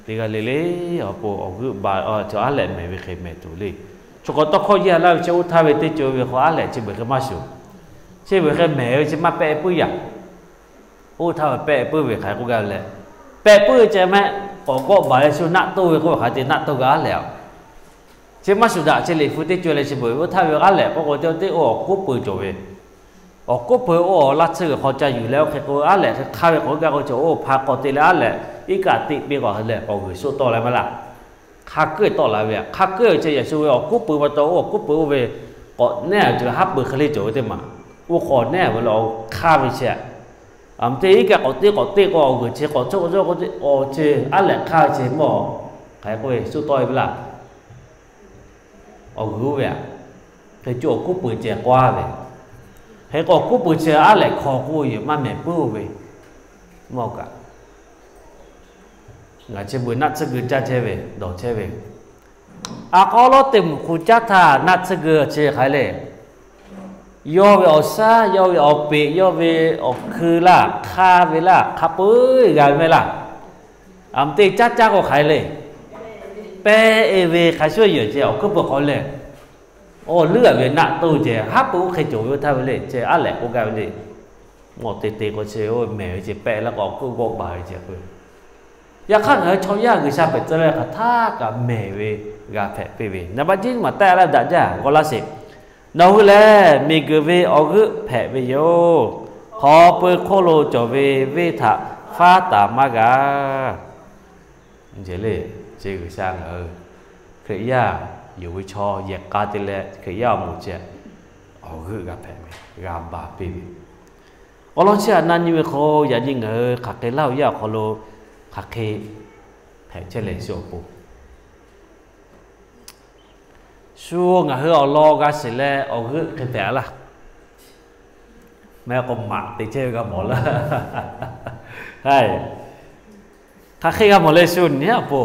Teˇ g'aˇ le le awˬ pon awˬ g'euˆ baˬ, chaw aˉ lehꞈ mehˬ ve hk'e mehˬ tuˬ le. Chaw k'awꞈ tawˇ hkawˇ yaˇ laˇ ve chi oˇ htaˇ ve teˇ co ve hk'aw aˉ lehꞈ chi beuꞈ hk'e maˇ shuˍ. Chi beuꞈ hk'e mehˬ ve chi maˇ pehˆ puiˉ yaꞈ. Oˇ htaˇ ve pehˆ puiˉ ve hk'aˬ hk'e k'oˆ gaˇ ve leh, pehˆ puiˉ ve ceh mehˆ k'awꞈ g'awˆ baˬ leh shu naˆ toˇ ve k'oˆ ve hk'aˬ te naˆ toˇ g'a aˉ lehꞈ a. Chi maˇ shuˍ daꞈ chi liꞈ hpu teˇ co leh chi beuꞈ ve oˇ htaˇ ve aˉ lehꞈ k'oˆ k'o, teˇ oˇ awˬ hkuˉ peu cawˬ ve, awˬ hkuˉ peu oˇ awˬ laˇ tsuhˇ g'uiˬ hk'aw ca yuˬ leh oˇ hk'e k'o aˉ lehꞈ hk'e hk'aˇ ve k'awꞈ gaˇ k'o cawˬ oˇ hpa k'awꞈ te leh aˉ lehꞈ iˉ kaˆ teꞈ piˇ k'awꞈ leh k'awꞈ g'uiˬ shuˆ tawˆ leh maˇ laˇ. Hk'a kuˉ tawˆ la ve, hk'a kuˉ ve chi yaꞈ shu ve awˬ hkuˉ peu pa taw oˇ awˬ hkuˉ peu oˇ ve k'awꞈ neˉ a cawˬ ve haˉ pui hk'e le cawˬ ve teˇ maˬ, oˇ k'awꞈ neˉ a ve le awˬ hk'aˇ ve chi a. Aˬ meh teˇ iˉ kaˆ k'awꞈ teˇ k'awꞈ teˇ k'o awˬ g'uiˬ chi k'awꞈ cawˇ k'awꞈ cawˇ k'o awˬ chi aˉ lehꞈ hk'aˇ ve chi mawˇ hk'aˬ hk'e k'oˆ ve shuˆ tawˆ e ve laˇ. Awˬ g'uiˬ oˇ ve a, hk'e cawˬ awˬ hkuˉ peu ceh k'oˆ ve, hk'e k'o awˬ hkuˉ peu chi aˉ lehꞈ hk'aw k'oˆ yoˬ maˇ mehˬ puiˉ oˇ ve mawˇ kaꞈ. Ngaˬ chi beuꞈ naˆ tsuhˇ geu caˇ chehˇ ve, dawˬ chehˇ ve, a k'aw lawˉ teˇ mvuhˬ hk'u caˉ htaˇ naˆ tsuhˇ geu chi hk'aˬ hk'e le. Yawˇ ve awˬ shaˉ, yawˇ ve awˬ peꞈ, yawˇ ve awˬ hkui laˇ, hk'aˇ ve laˇ, hk'a peu eˬ g'a ve mehˆ laˇ. Aˬ meh teˇ caˉ caˉ k'o hk'aˬ hk'e le. Pehˆ e ve hk'a shuˍ yehˬ ceh awˬ hkuiˉ peuˬ hk'aw lehˬ, awˬ leuˉ a ve naˆ toˇ ceh haˉ pui oˇ hk'e cawˬ ve oˇ htaˇ ve le ceh aˉ lehꞈ k'oˆ gaˇ ve le. Mawˇ te te k'o chi oˇ mehˬ ve ceh pehˆ laˇ k'o awˬ hkuiˉ g'awˆ baˬ ve ceh k'o, yaꞈ hk'aˇ ngaˬ hui chaw yaˇ G'uiˬsha hpehꞈ tcuh ve hk'aˬ htaˇ kaꞈ mehˬ ve g'a hpehꞈ piˇ ve. Naˍ baˆ jiˉ maˬ tehꞈ laˇ daꞈ jaˇ g'aw laˇ sheˍ. Nawˬ hui lehˬ miˬguiˬ ve awˬ g'euˆ hpehꞈ ve yoˬ. Hk'aw pui hk'oˆ lo cawˬ ve venˇ htaꞈ faˉ taˍ maˇ g'a. Eˬ le, chi G'uiˬsha ngaˬ hui Hkriꞈ yaˇ yonˍ ve chaw yehˬ k'a te leh Hkriꞈ yaˇ awˬ moˍ ceh awˬ g'euˆ g'a hpehꞈ ve, g'a baˬ piˇ ve. Awˬ lawn chi htaꞈ na nyi ve hk'o, yaꞈ nyi ngaˬ hui hk'aˬ hk'e Laˇ huˍ yaˇ awˬ hk'aw lo hk'aˬ hk'e hpehꞈ chehˇ leh shu awˬ pon, shu ngaˬ hui awˬ lawn g'a shiˍ leh awˬ g'euˆ hk'e hpehꞈ a laˇ. Meh k'o maꞈ te chehˇ ve g'a mawˬ laˇ. Hk'aˬ hk'e g'a mawˬ leh shu nyi a po,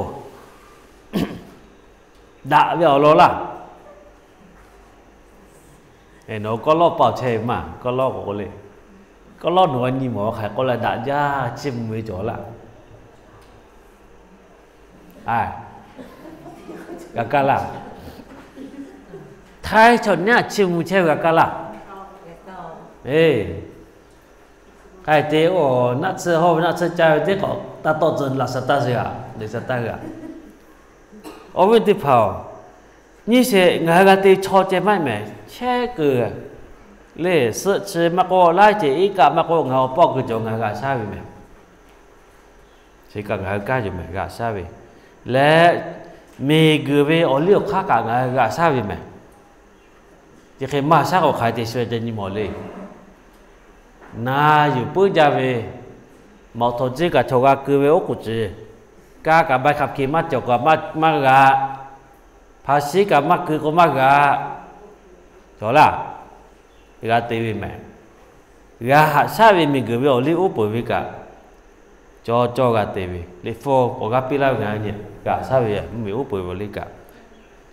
daꞈ ve awˬ lawn laˇ. Nawˬ kawˇ lawˇ paoˬ chehˇ ve maˇ, kawˇ lawˇ k'o k'o le, kawˇ lawˇ nawˬ g'a nyi mawˬ hk'aˬ hk'e k'oˆ leh daꞈ jaˇ chiˇ mvuh ve cawˬ laˇ. G'a kaˇ laˇ. Htaiˇ chaw nehˉ chiˇ mvuh chehˇ ve g'a kaˇ laˇ. Eˬ, hk'aˬ hk'e te oˇ naˆ tsuhˇ hawˇ ve naˆ tsuhˇ caˇ ve teˇ hk'awꞈ taˇ tawˆ tcuh laꞈ sha taˇ hui a, le sha taˇ hui a. Awˬ viˉ teˇ hpaˍ-oˬ, nyiˇ sheˍ ngaˬ hui g'a te chaw ceh maˇ heˆ mehˍ. Chehˇ kuiˬ le, suhˆ chi maˇ k'oˆ, laiˉ ceuˬ iˉ kaˆ maˇ k'oˆ, ngaˬ hui awˬ pawˆ kuiˬ cawˬ ngaˬ hui g'aꞈ shaˉ ve mehˍ. Chi kaꞈ ngaˬ hui kanˉ yoˬ mehˍ, g'aꞈ shaˉ ve leh, miˬguiˬ ve awˬ liˇ awˬ hk'aˇ kaꞈ ngaˬ hui g'aꞈ shaˉ ve mehˍ. Chi hk'e maˇ shaˉ k'o hk'aˬ hk'e te shu ceh nyi mawˬ le. Na yuˬ puiˉ jaˇ ve, mawꞈ htawꞈ jiˇ kaꞈ chaw g'a keu ve oˉ k'oˍ ceuˬ, kaˇ kaꞈ ใบขับขี่ maˇ cawˬ kaꞈ maˇ g'a, hpa shiˉ kaꞈ maˇ keu k'o maˇ g'a. Cawˬ laˇ, g'a te ve mehˍ. G'a haꞈ shaˉ ve miˬguiˬ ve awˬ liˇ uˉ peunˍ ve kaꞈ, cawˬ cawˬ g'a te ve, Liꞈ hpu awˬ g'aˇ piˇ laˇ ve ngaˬ hui nyi g'a shaˉ ve mvuhˇmiˬ uˉ peunˍ ve awˬ liˇ kaꞈ,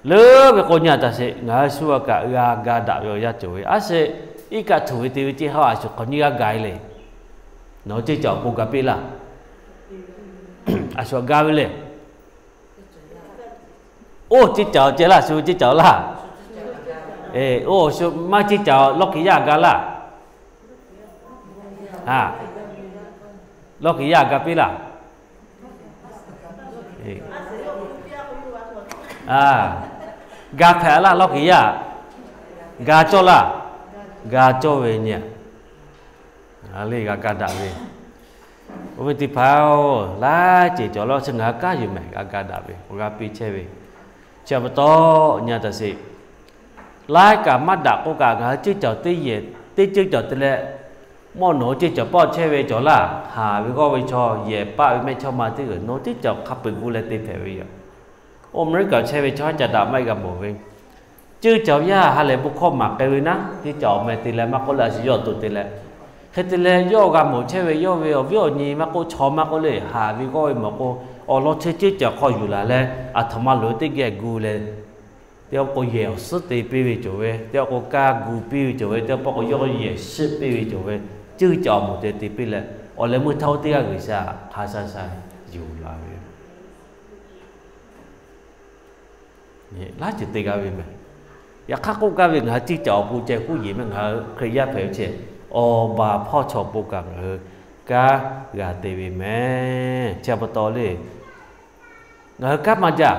leuˉ ve k'o nyi a taˍ sheˍ, ngaˬ hui shu a kaꞈ g'a ga daꞈ ve awˬ yanˇ cawˬ ve. A sheˍ, iˉ kaˆ htuꞈ ve te ve ceˇ haw a shu hk'awꞈ nyiˇ g'aˇ ga e le. Nawˬ hui ceˇ caˬ awˬ pon ga piˇ laˇ. A shu ga ve le. Oˇ ceˇ caˬ ceh laˇ, shu ceˇ caˬ laˇ. Oˇ shu maˇ ceˇ caˬ lawˇ kiˬ yaˇ ga laˇ. Lawˇ kiˬ yaˇ ga piˇ laˇ. Ga hpehꞈ laˇ lawˇ kiˬ yaˇ. Ga cawˇ laˇ. Ga cawˇ ve nyi a. G'a ga daꞈ ve. Oˇ ve teˇ hpaˍ-oˬ, laiˉ ceuˬ cawˬ laˇ, chi ngaˬ hui kanˉ yoˬ mehˍ, g'a ga daꞈ ve awˬ g'aˇ piˇ chehˇ ve. Chi pa taw nyi a taˍ sheˍ, laiˉ kaꞈ maˇ daꞈ k'oˆ kaꞈ ngaˬ hui ceˇ caˬ teˇ yehˬ, teˇ ceˇ caˬ te leh, mawˇ nawˬ hui ceˇ caˬ pawˆ chehˇ ve cawˬ laˇ, haˍ ve g'awˇ ve chaw, yehˬ paˆ ve mehˇ chawˇ ma teˇ g'uiˬ nawˬ hui ceˇ caˬ hk'a peu-eˬ gu leh te hpehꞈ ve yoˬ. Oˇ Aˍmeˍriˆkaꞈ chehˇ ve chaw haˉ ca daꞈ maˇ heˆ g'a mawˬ ve, ceˇ caˬ yaˇ ha lehˬ bon hkawˇ maˍ k'ai ve naˉ, ceˇ caˬ awˬ meh te leh maˇ k'oˆ leh a shu yawˇ awˬ to te leh, hk'e te leh yawˇ g'a mawˬ chehˇ ve yawˇ ve awˬ viˉ awˬ nyi maˇ k'oˆ, chaw maˇ k'oˆ le, haˍ ve g'awˇ ve mawˬ k'o, awˬ lawn chi ceˇ caˬ hk'aw yuˬ laˬ leh, aˬ htoꞈ ma loˍ ve teˇ geh gu leh, teˇ pawˆ k'o yehˬ awˬ suhˉ te piˇ ve cawˬ ve, teˇ pawˆ k'o kaˇ gu piˇ ve cawˬ ve, teˇ pawˆ k'o yawˇ yehˬ shiˆ piˇ ve cawˬ ve, ceˇ caˬ awˬ moˍ te te piˇ leh, awˬ leh meuˇ htaˇ oˇ teˇ g'aˇ G'uiˬsha hk'a sha sha yuˬ la ve laiˉ ceuˬ te g'a ve mehˍ. Yaꞈ hk'aˇ k'oˆ gaˇ ve, ngaˬ hui ceˇ caˬ awˬ pon ceh huˉ yeˬ mehˍ, ngaˬ hui Hkriꞈ yaˇ hpehꞈ ve ceh, awˬ baˬ hpawˇ chaw awˬ pon kaꞈ ngaˬ hui kanˉ g'a te ve mehˍ. Chi pa taw le, ngaˬ hui kanˉ maˇ jaˇ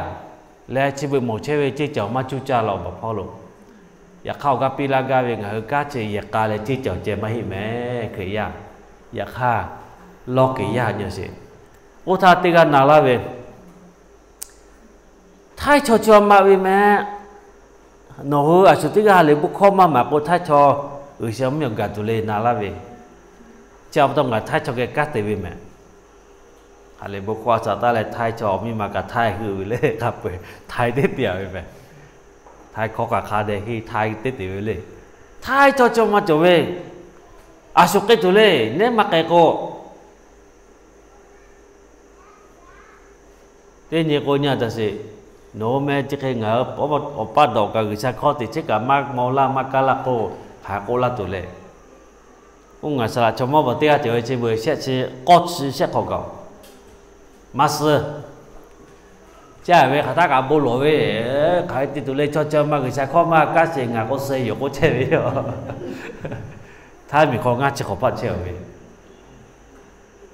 leh chi beuꞈ mawˬ chehˇ ve ceˇ caˬ maˇ cuˇ caˇ la awˬ baˬ hpawˇ lo. Yaꞈ hk'aˇ awˬ g'aˇ piˇ laˇ gaˇ ve, ngaˬ hui kanˉ ceh yehˬ k'a leh ceˇ caˬ ceh maˇ heˆ mehˍ Hkriꞈ yaˇ. Yaꞈ hk'aˇ lawˇ kiˬ yaˇ nyi sheˍ. Oˇ htaˇ teˇ g'aˇ na laˇ ve, htaiˇ chaw chi maˇ ve mehˍ. Nawˬ hui a shu teˇ g'aˇ ha lehˬ bon hkawˇ maˇ maˍ k'o htaiˇ chaw G'uiˬsha mvuhˇmiˬ awˬ gaˬ tuˬ le na laˇ ve. Chi pa taw ngaˬ htaiˇ chaw geh kanˉ te ve mehˍ. Ha lehˬ bon hkawˇ a shaˍ taˉ leh htaiˇ chaw awˬ miˇ ma kaꞈ htaiˇ hui ve le, hk'a peu-eˬ htaiˇ teˇ te ve mehˍ. Htaiˇ hkawˇ kaꞈ hk'a dehꞈ henˇ htaiˇ teˇ te ve le. Htaiˇ chaw chi maˇ cawˬ ve, a shu k'ai tuˬ le, neˉ maˇ k'ai k'o Teˇ nyi k'o nyi a taˍ sheˍ. Nawˬ hui meh chi hk'e ngaˬ hui awˬ paˇ dawꞈ kaꞈ G'uiˬsha hkawˇ te chehˇ kaꞈ maˇ maw laˇ maˇ kaˇ laˇ k'oˆ, hk'aˬ hk'e k'oˆ laˇ tuˬ le. Oˇ ngaˬ saˍ laꞈ chaw mawˇ bvuhꞈ teˇ g'aˇ cawˬ ve chi beuꞈ shehˆ chi k'awˇ chi shehˆ hk'awꞈ gaˬ-oˬ. Maˇ suh. Chi a ve hk'aˬ htaˇ kaꞈ bon lawˬ ve, hk'aˬ hk'e te tuˬ le, chaw chi maˇ G'uiˬsha hkawˇ maˇ kaˇ sheˍ, ngaˬ k'o suh yoˬ k'oˆ chehˇ ve yoˬ. Htaiˇ miˬ hk'aw ngaˇ chi hk'awꞈ hpaˆ chehˇ ve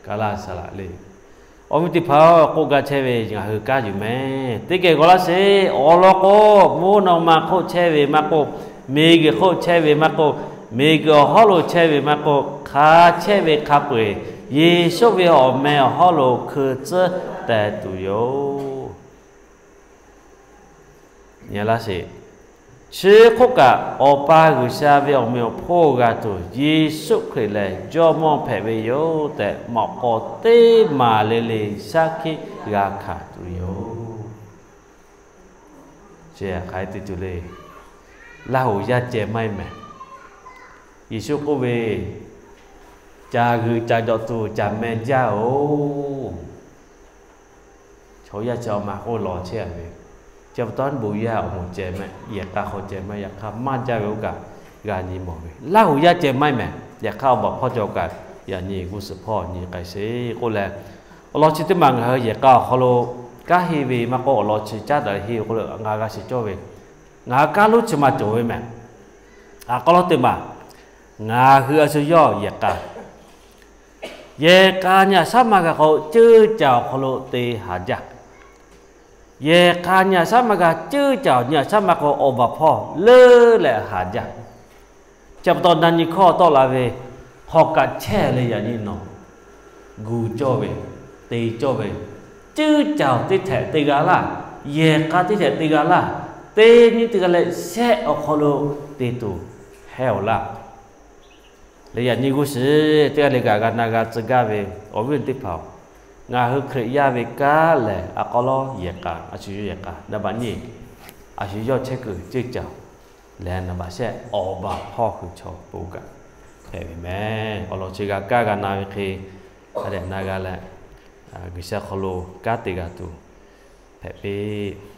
Kaˇ laˇ saˍ laꞈ le. Awˬ viˉ teˇ hpaˍ-oˬ, k'oˆ gaˇ chehˇ ve ngaˬ hui kanˉ yuˬ mehˍ. Teˇ geh g'aw laˇ sheˍ. Awˬ lawn k'o, mvuhˇ naw ma hk'oˆ chehˇ ve maˇ k'oˆ, miˬguiˬ hk'oˆ chehˇ ve maˇ k'oˆ, miˬguiˬ awˬ hawˉ lo chehˇ ve maˇ k'oˆ, hk'a chehˇ ve hk'a peu-eˬ Yeˍsuˆ ve awˬ meh awˬ hawˉ lo hkui tcuhˉ teh tuˬ yoˬ. Nyi laˇ sheˍ. Chi hk'oˆ kaꞈ, Awˬ pa G'uiˬsha ve awˬ meꞈ awˬ hponˇ g'a tuˬ, Yeˍsuˆ Hkriꞈ lehˬ Jawˇmawˇ hpehꞈ ve yoˬ tehꞈ, mawꞈ k'aw teˇ maˍ le le shaˉ hkiˆ g'a hkanˍ tuˬ yoˬ. Chi hk'aˬ hk'e te tuˬ le. Laˇ hoꞈ yaˇ ceh maˇ heˆ mehˍ. Yeˍsuˆ k'oˆ ve, Caˬ g'uiˬ caˬ jawꞈ tuˬ caˬ meh jaˇ-oˬ. Chaw yaˇ chi awˬ ma k'oˆ lawˬ chehˇ a ve, chi pa taw bon yaˇ awˬ moˍ ceh mehˍ, yehˬ k'a hk'aw ceh mehˍ, yaꞈ hk'aˇ maˇ jaˇ ve oˇ kaꞈ g'a nyi mawˬ ve. Laˇ hoꞈ yaˇ ceh maˇ heˆ mehˍ. Yaꞈ hk'aˇ awˬ baˬ hpawˇ cawˬ kaꞈ yaꞈ nyi g'uˇ suhˍ hpawˇ nyi k'ai sheˍ k'oˆ leh, awˬ lawn chi teˇ maˬ ngaˬ hui yehˬ k'a awˬ hk'aw lo kanˉ henˇ ve maˇ k'oˆ, awˬ lawn chi caˉ daꞈ henˇ ve k'oˆ leh ngaˬ g'a shiˍ cawˇ ve, ngaˬ hui kanˉ lonˉ chi ma cawˬ ve mehˍ. Aˬ k'aw lawˉ teˇ maˬ, ngaˬ hui a shu yawˇ yehˬ k'a, yehˬ k'a nyi a shaˉ maˇ g'a k'o, ceuˇ caˬ awˬ hk'aw lo te haˍ jaˇ. Yehˬ k'a nyi aꞈ shaˉ maˇ g'a, ceuˇ caˬ nyi aꞈ shaˉ maˇ k'o, awˬ baˬ hpawˇ leuˉ leh haˍ jaˇ. Chi pa taw na nyi hkawˇ tawˆ la ve, hk'aw kaꞈ chehˇ leh yaꞈ nyi nawˬ gu cawˇ ve, te cawˇ ve, ceuˇ caˬ teˇ htehꞈ te g'a laˇ, yehˬ k'a teˇ htehꞈ te g'a laˇ, teˇ nyi teˇ g'aˇ leh shehˆ awˬ hk'aw lo te tuˬ hehˉ-oˬ laˇ. Leh yaꞈ nyi g'uˇ suhˍ teˇ g'aˇ le kaꞈ g'a na g'a tcuh gaˇ ve awˬ viˉ teˇ hpaˍ-oˬ, ngaˬ hui Hkriꞈ yaˇ ve kanˉ lehˬ, a k'aw lawˉ yehˬ k'a, a shu yawˇ yehˬ k'a, naˍ baꞈ nyi, a shu yawˇ chehˇ kuiˬ ceuˇ caˬ lehˬ, naˍ baꞈ shehˆ awˬ baˬ hpawˇ hui chaw bon kaꞈ hpehꞈ ve meh. Awˬ lawn chi g'a kaˇ g'a na ve hk'e, a lehˬ na g'a leh, G'uiˬsha hk'aw lo kanˉ te g'a tuˬ hpehꞈ piˇ.